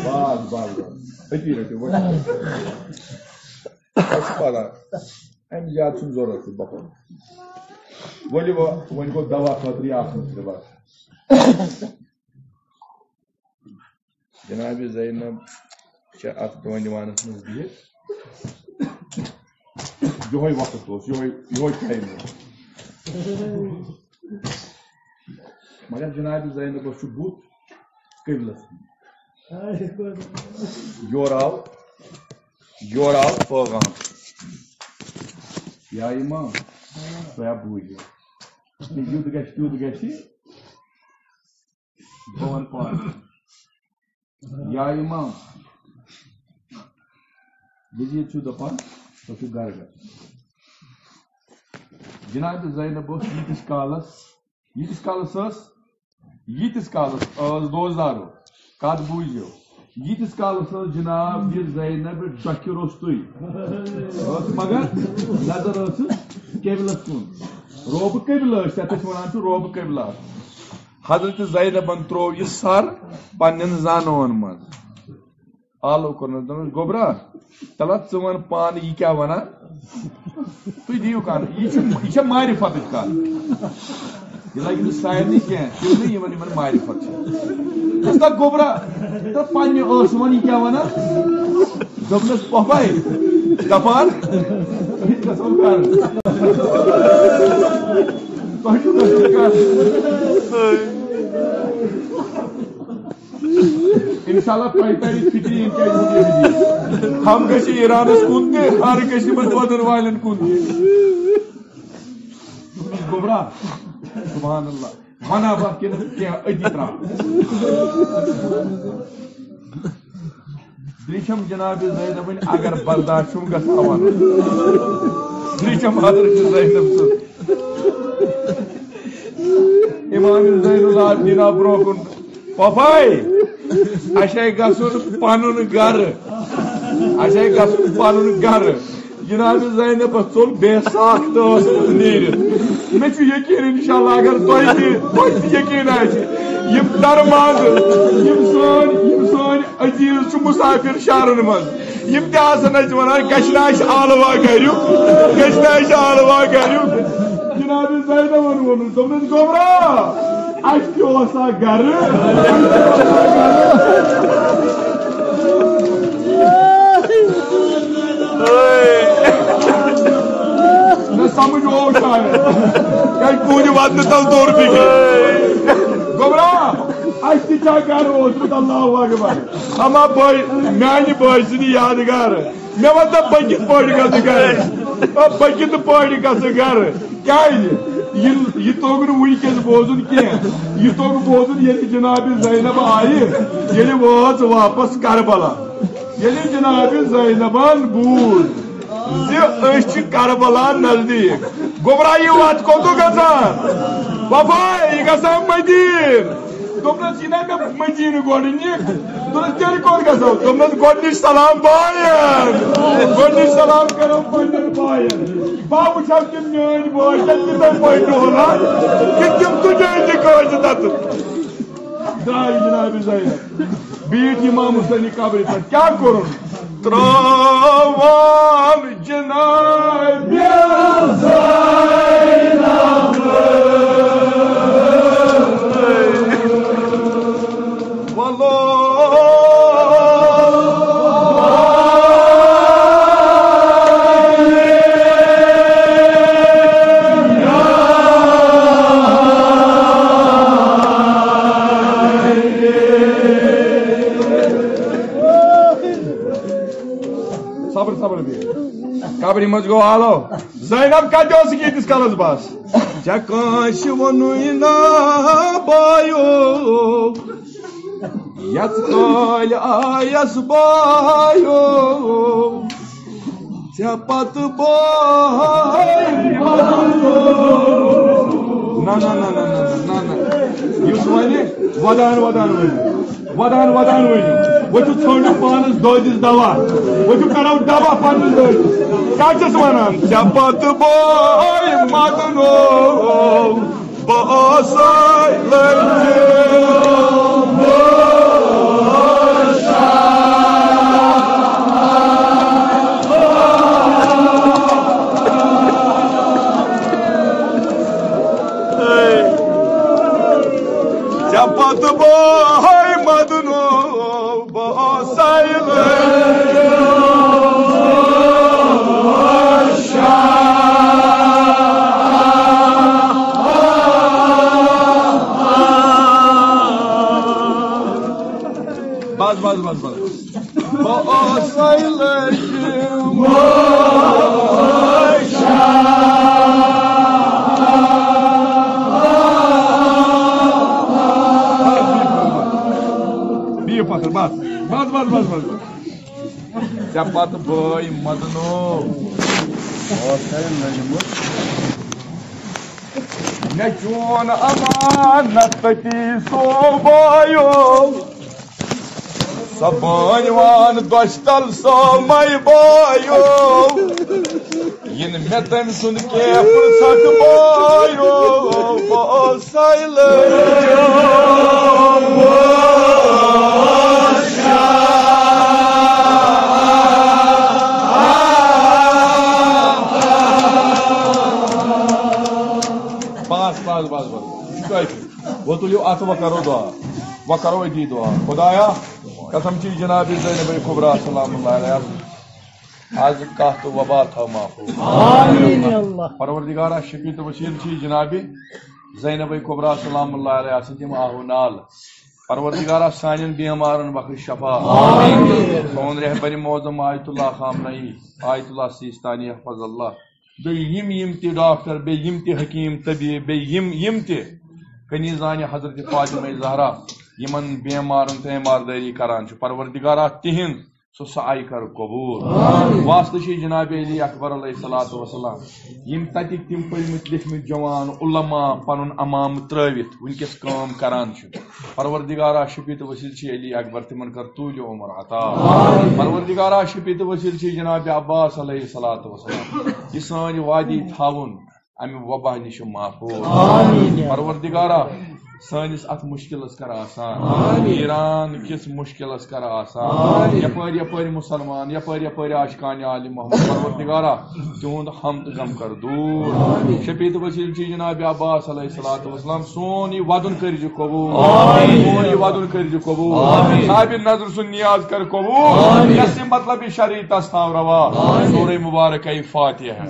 بس، بس، بس۔ أتی رٔٹِو وۄنۍ۔ اَسہِ چھُ پَگاہ اَمہِ زیادٕ چھُنہٕ ضروٗرت چھُ بَکُن۔ ؤلِو وۄنۍ، وۄنۍ گوٚو دوا خٲطرٕ یہِ آسُن تہِ بَس۔ جناب زینب چھِ اَتھ دٲنۍ دِوانَس منٛز بِہِتھ۔ یِہوٚے وقت اوس، یِہوٚے، یِہوٚے ٹایم اوس۔ مگر جناب زینبَس چھُ بُتھ قبلس کُن۔ یورٕ آو، یورٕ آو پٲغام۔ یا امام، تۄہہِ ہا بوٗزِو۔ یُتھ گژھِ، تیُتھ گژھِ۔ بہٕ وَنہٕ پانہٕ۔ یا امام، ییٚلہِ یہِ چھُ دَپان، تۄہہِ چھُ گرٕ گژھُن۔ جناب زینب ٲس ییٖتِس کالس، ییٖتِس کالس ٲس، ییٖتِس کالس ٲس دوستدارو، کتھ بوٗزِو، ییٖتِس کالس ٲس جناب یہِ زینب ڈۄکھِ روٚستُے۔ ٲس مگر نظر ٲسٕس قبلس کُن۔ روبہٕ قبلہٕ ٲسۍ، یتھ أسۍ ونان چھِ روبہٕ قبلہ۔ حضرت زینبن ترٛوو یہِ سر پننٮ۪ن زنون منٛز۔ آلو کوٚرنس، دوٚپنس، "گوٚبرا، تلہ ژٕ وَن پانہٕ، یہِ کیٛاہ وَنان؟ تُہۍ دِیِو کَتھ، یہِ چھُ، یہِ چھےٚ معرفتٕچ کَتھ۔ یہِ لَگہِ نہٕ سارنٕے کینٛہہ، تِم نہٕ یِمن، یِمن معرفت چھِ۔" دوٚپنس، "گوٚبرا، تہٕ پننہِ ٲسہٕ وَن، یہِ کیٛاہ وَنان؟" دوٚپنس، "پۄپھے، دَپان، أسۍ گژھو گرٕ۔ تۄہہِ چھُو گژھُن گرٕ۔" انشاءاللہ تۄہہِ ترِ فکرِ یِم کیٛازِ وٕنکیٚن دِتھ۔ ہم گژھِ ایرانس کُن تہِ، ہر گژھِ یِمن وۄدن والٮ۪ن کُن تہِ۔ دوٚپنس، "گوٚبرا، سبحان اللہ، ونہ بہٕ کِنہٕ کینٛہہ أتی ترٛاو؟" دٔچھم جناب زینبٕنۍ، اگر برداشت چھُم گژھان ونُن۔ دٔچھم حضرت زینب سٕنٛز۔ امام زین العابدین آو برونٛہہ کُن، "پۄپھے، اَسہِ ہے گژھُن پنُن گرٕ، اَسہِ ہے گژھُن پنُن گرٕ۔" جناب زینبس ژوٚل بے ساختہٕ ٲسہٕ نیٖرِتھ۔ مےٚ چھُ یقین انشاءاللہ اگر تۄہہِ تہِ، تۄہہِ تہِ یقین آسہِ، یِم درماندٕ، یِم سٲنۍ، یِم سٲنۍ عزیز چھُ مسافر شہرن منٛز، یِم تہِ آسن اَسہِ وَنان، "گژھِ نہ اَسہِ آلوا گریُک، گژھِ نہ اَسہِ آلوا گریُک۔" جناب زینبن ووٚنُن، دوٚپنس، "گوٚبرا، اَسہِ تہِ اوسا گرٕ؟" مےٚ سمجھ آو شاید، کیٛازِ تُہنٛدِ ودنہٕ تل توٚر فِکرِ۔ گوٚبرا، اَسہِ تہِ چھا گرٕ اوسمُت؟ اللہ اکبر۔ اما بٲے، میانہِ بٲے سٕنٛدِ یادگار۔ مےٚ وَن تہٕ بہٕ کِتھ پٲٹھۍ گژھٕ گرٕ؟ آ، بہٕ کِتھ پٲٹھۍ گژھٕ گرٕ؟ کیٛازِ؟ یہِ، یہِ توٚگ نہٕ وٕنکیٚس بوزُن کینٛہہ۔ یہِ توٚگ بوزُن ییٚلہِ جناب زینب آیہِ، ییٚلہِ وٲژ واپس کربلا۔ ییٚلہِ جناب زینبن بوٗز زِ أسۍ چھِ کربلا نزدیٖک، گوٚبرا، یہِ وَتھ کوٚت گژھان؟ وۄپھٲے، یہِ گژھان مدیٖنہٕ۔ دوٚپنَس، "یہِ نَے مےٚ مدیٖنہٕ گۄڈٕ نِکھ۔" دوٚپنَس، "تیٚلہِ کوٚت گژھو؟" دوٚپنَس، "گۄڈٕنِچ سلام بایَن، گۄڈٕنِچ سلام کَرو پنٛنٮ۪ن بایَن۔ بہٕ وٕچھو تِم میٛٲنۍ بٲے چھا تِتھَے پٲٹھۍ ڈولان، کِنہٕ تِم تُجے تہِ کٲنٛسہِ تَتٮ۪تھ؟" درٛاے جناب زینب، بیٖٹھ امام حسینہِ قبرِ پٮ۪ٹھ۔ کیٛاہ کوٚرُن؟ ترٛاوان جناب زینب۔ وَلو۔ صبر، صبر، بیٚیہِ۔ قبرِ منٛز گوٚو آلو۔ زینب کتہِ اوسُکھ ییٖتِس کالس بس؟ ژےٚ کٲنٛسہِ ووٚنُے نا بایو، یژھ کالہِ آیس بایو، ژےٚ پتہٕ بٲے۔ نہ، نہ، نہ، نہ، نہ، نہ، نہ۔ یُس وۄنۍ ودان ودان ؤنِو۔ ودان ودان ؤنِو، ؤتھِو ژھٲنٛڈِو پانس دٲدِس دوا، ؤتھِو کرو دوا پننِس دٲدِس۔ کیٛاہ چھِس ونان؟ ژےٚ پتہٕ بٲے مدنو، بہٕ آسے لٔجِتھ۔ ژےٚ پتہٕ بہٕ ہاے مدنو بہٕ آسے لٔجِتھ۔ بس، بس، بس، بس۔ بہٕ اوسَے لٔجِتھ۔ بِہِو پَتھَر، بَس، بَس، بَس۔ ژےٚ پَتہٕ بٲے مَدنو۔ بہٕ اوسَے لٔجمُت۔ مےٚ چون امانت تٔتی سوبایو۔ سۄ بٲنۍ وان دۄچھِ تل سۄ مے بایو۔ یِنہٕ مےٚ تٔمۍ سُنٛد کینٛہہ پرٛژھکھ بایو۔ بہٕ اوسَے لٔجِتھ۔ وۄنۍ تُلِو اَتھٕ، وۄنۍ کَرو دُعا، وۄنۍ کَرو أتی دُعا۔ خۄدایا، قسم چھِ جناب زینب کبریٰ سلام اللہ علیہا، از کَتھ تہٕ وبا تھاو محفوظ۔ آمین یا اللہ۔ پروردگارا، شفیع تہٕ وسیٖل چھِ جناب زینب کبریٰ سلام اللہ علیہا سٕنٛدۍ یِم آہ و نال۔ پروردگارا، سانٮ۪ن بیمارن بخش شفا۔ سون رہبر معظم آیت اللہ خامنہ ای، آیت اللہ سیستانی، حفظہ اللہ، بیٚیہِ یِم یِم تہِ ڈاکٹر، بیٚیہِ یِم تہِ حکیٖم، طبیب، بیٚیہِ یِم یِم تہِ کنیزانہِ حضرت فاطمہ زہرا یِمن بیمارن تہٕ ایماردٲری کران چھِ، پروردگارا، تِہنٛد سُہ سعی کر قبول۔ واسطہٕ چھِ جناب علی اکبر علیہ الصلوۃ والسلام، یِم تتِکۍ تِم پٔرمٕتۍ لیکھمٕتۍ جوان علماء پنُن امام ترٲوِتھ وٕنکیٚس کٲم کران چھِ۔ پروردگارا، شفیع تہٕ وسیٖل چھِ علی اکبر، تِمن کر طول عمر عطا۔ پروردگارا، شفیع تہٕ وسیٖل چھِ جناب عباس علیہ الصلوۃ والسلام، یہِ سٲنۍ وادی تھاوُن امہِ وبا نِش محفوظ۔ پروردگارا، سٲنِس اتھ مُشکِلس کر آسان۔ ایران کِس مُشکِلس کر آسان۔ یپٲرۍ یپٲرۍ مُسلمان، یپٲرۍ یپٲرۍ عاشقانِ آلِ محمد، پروردگارا، تِہُنٛد ہم تہٕ غم کر دوٗر۔ شفیع تہٕ وسیٖل چھِ جناب عباس علیہ الصلوۃ والسلام، سون یہِ ودُن کٔرۍ زِ قبول۔ سون یہِ ودُن کٔرۍ زِ قبول۔ صاحب نظر سُنٛد نیاز کر قبول۔ یس یہِ مطلب یہِ شرعی تس تھاو روا۔ سورہ مبارکہ فاتحہ۔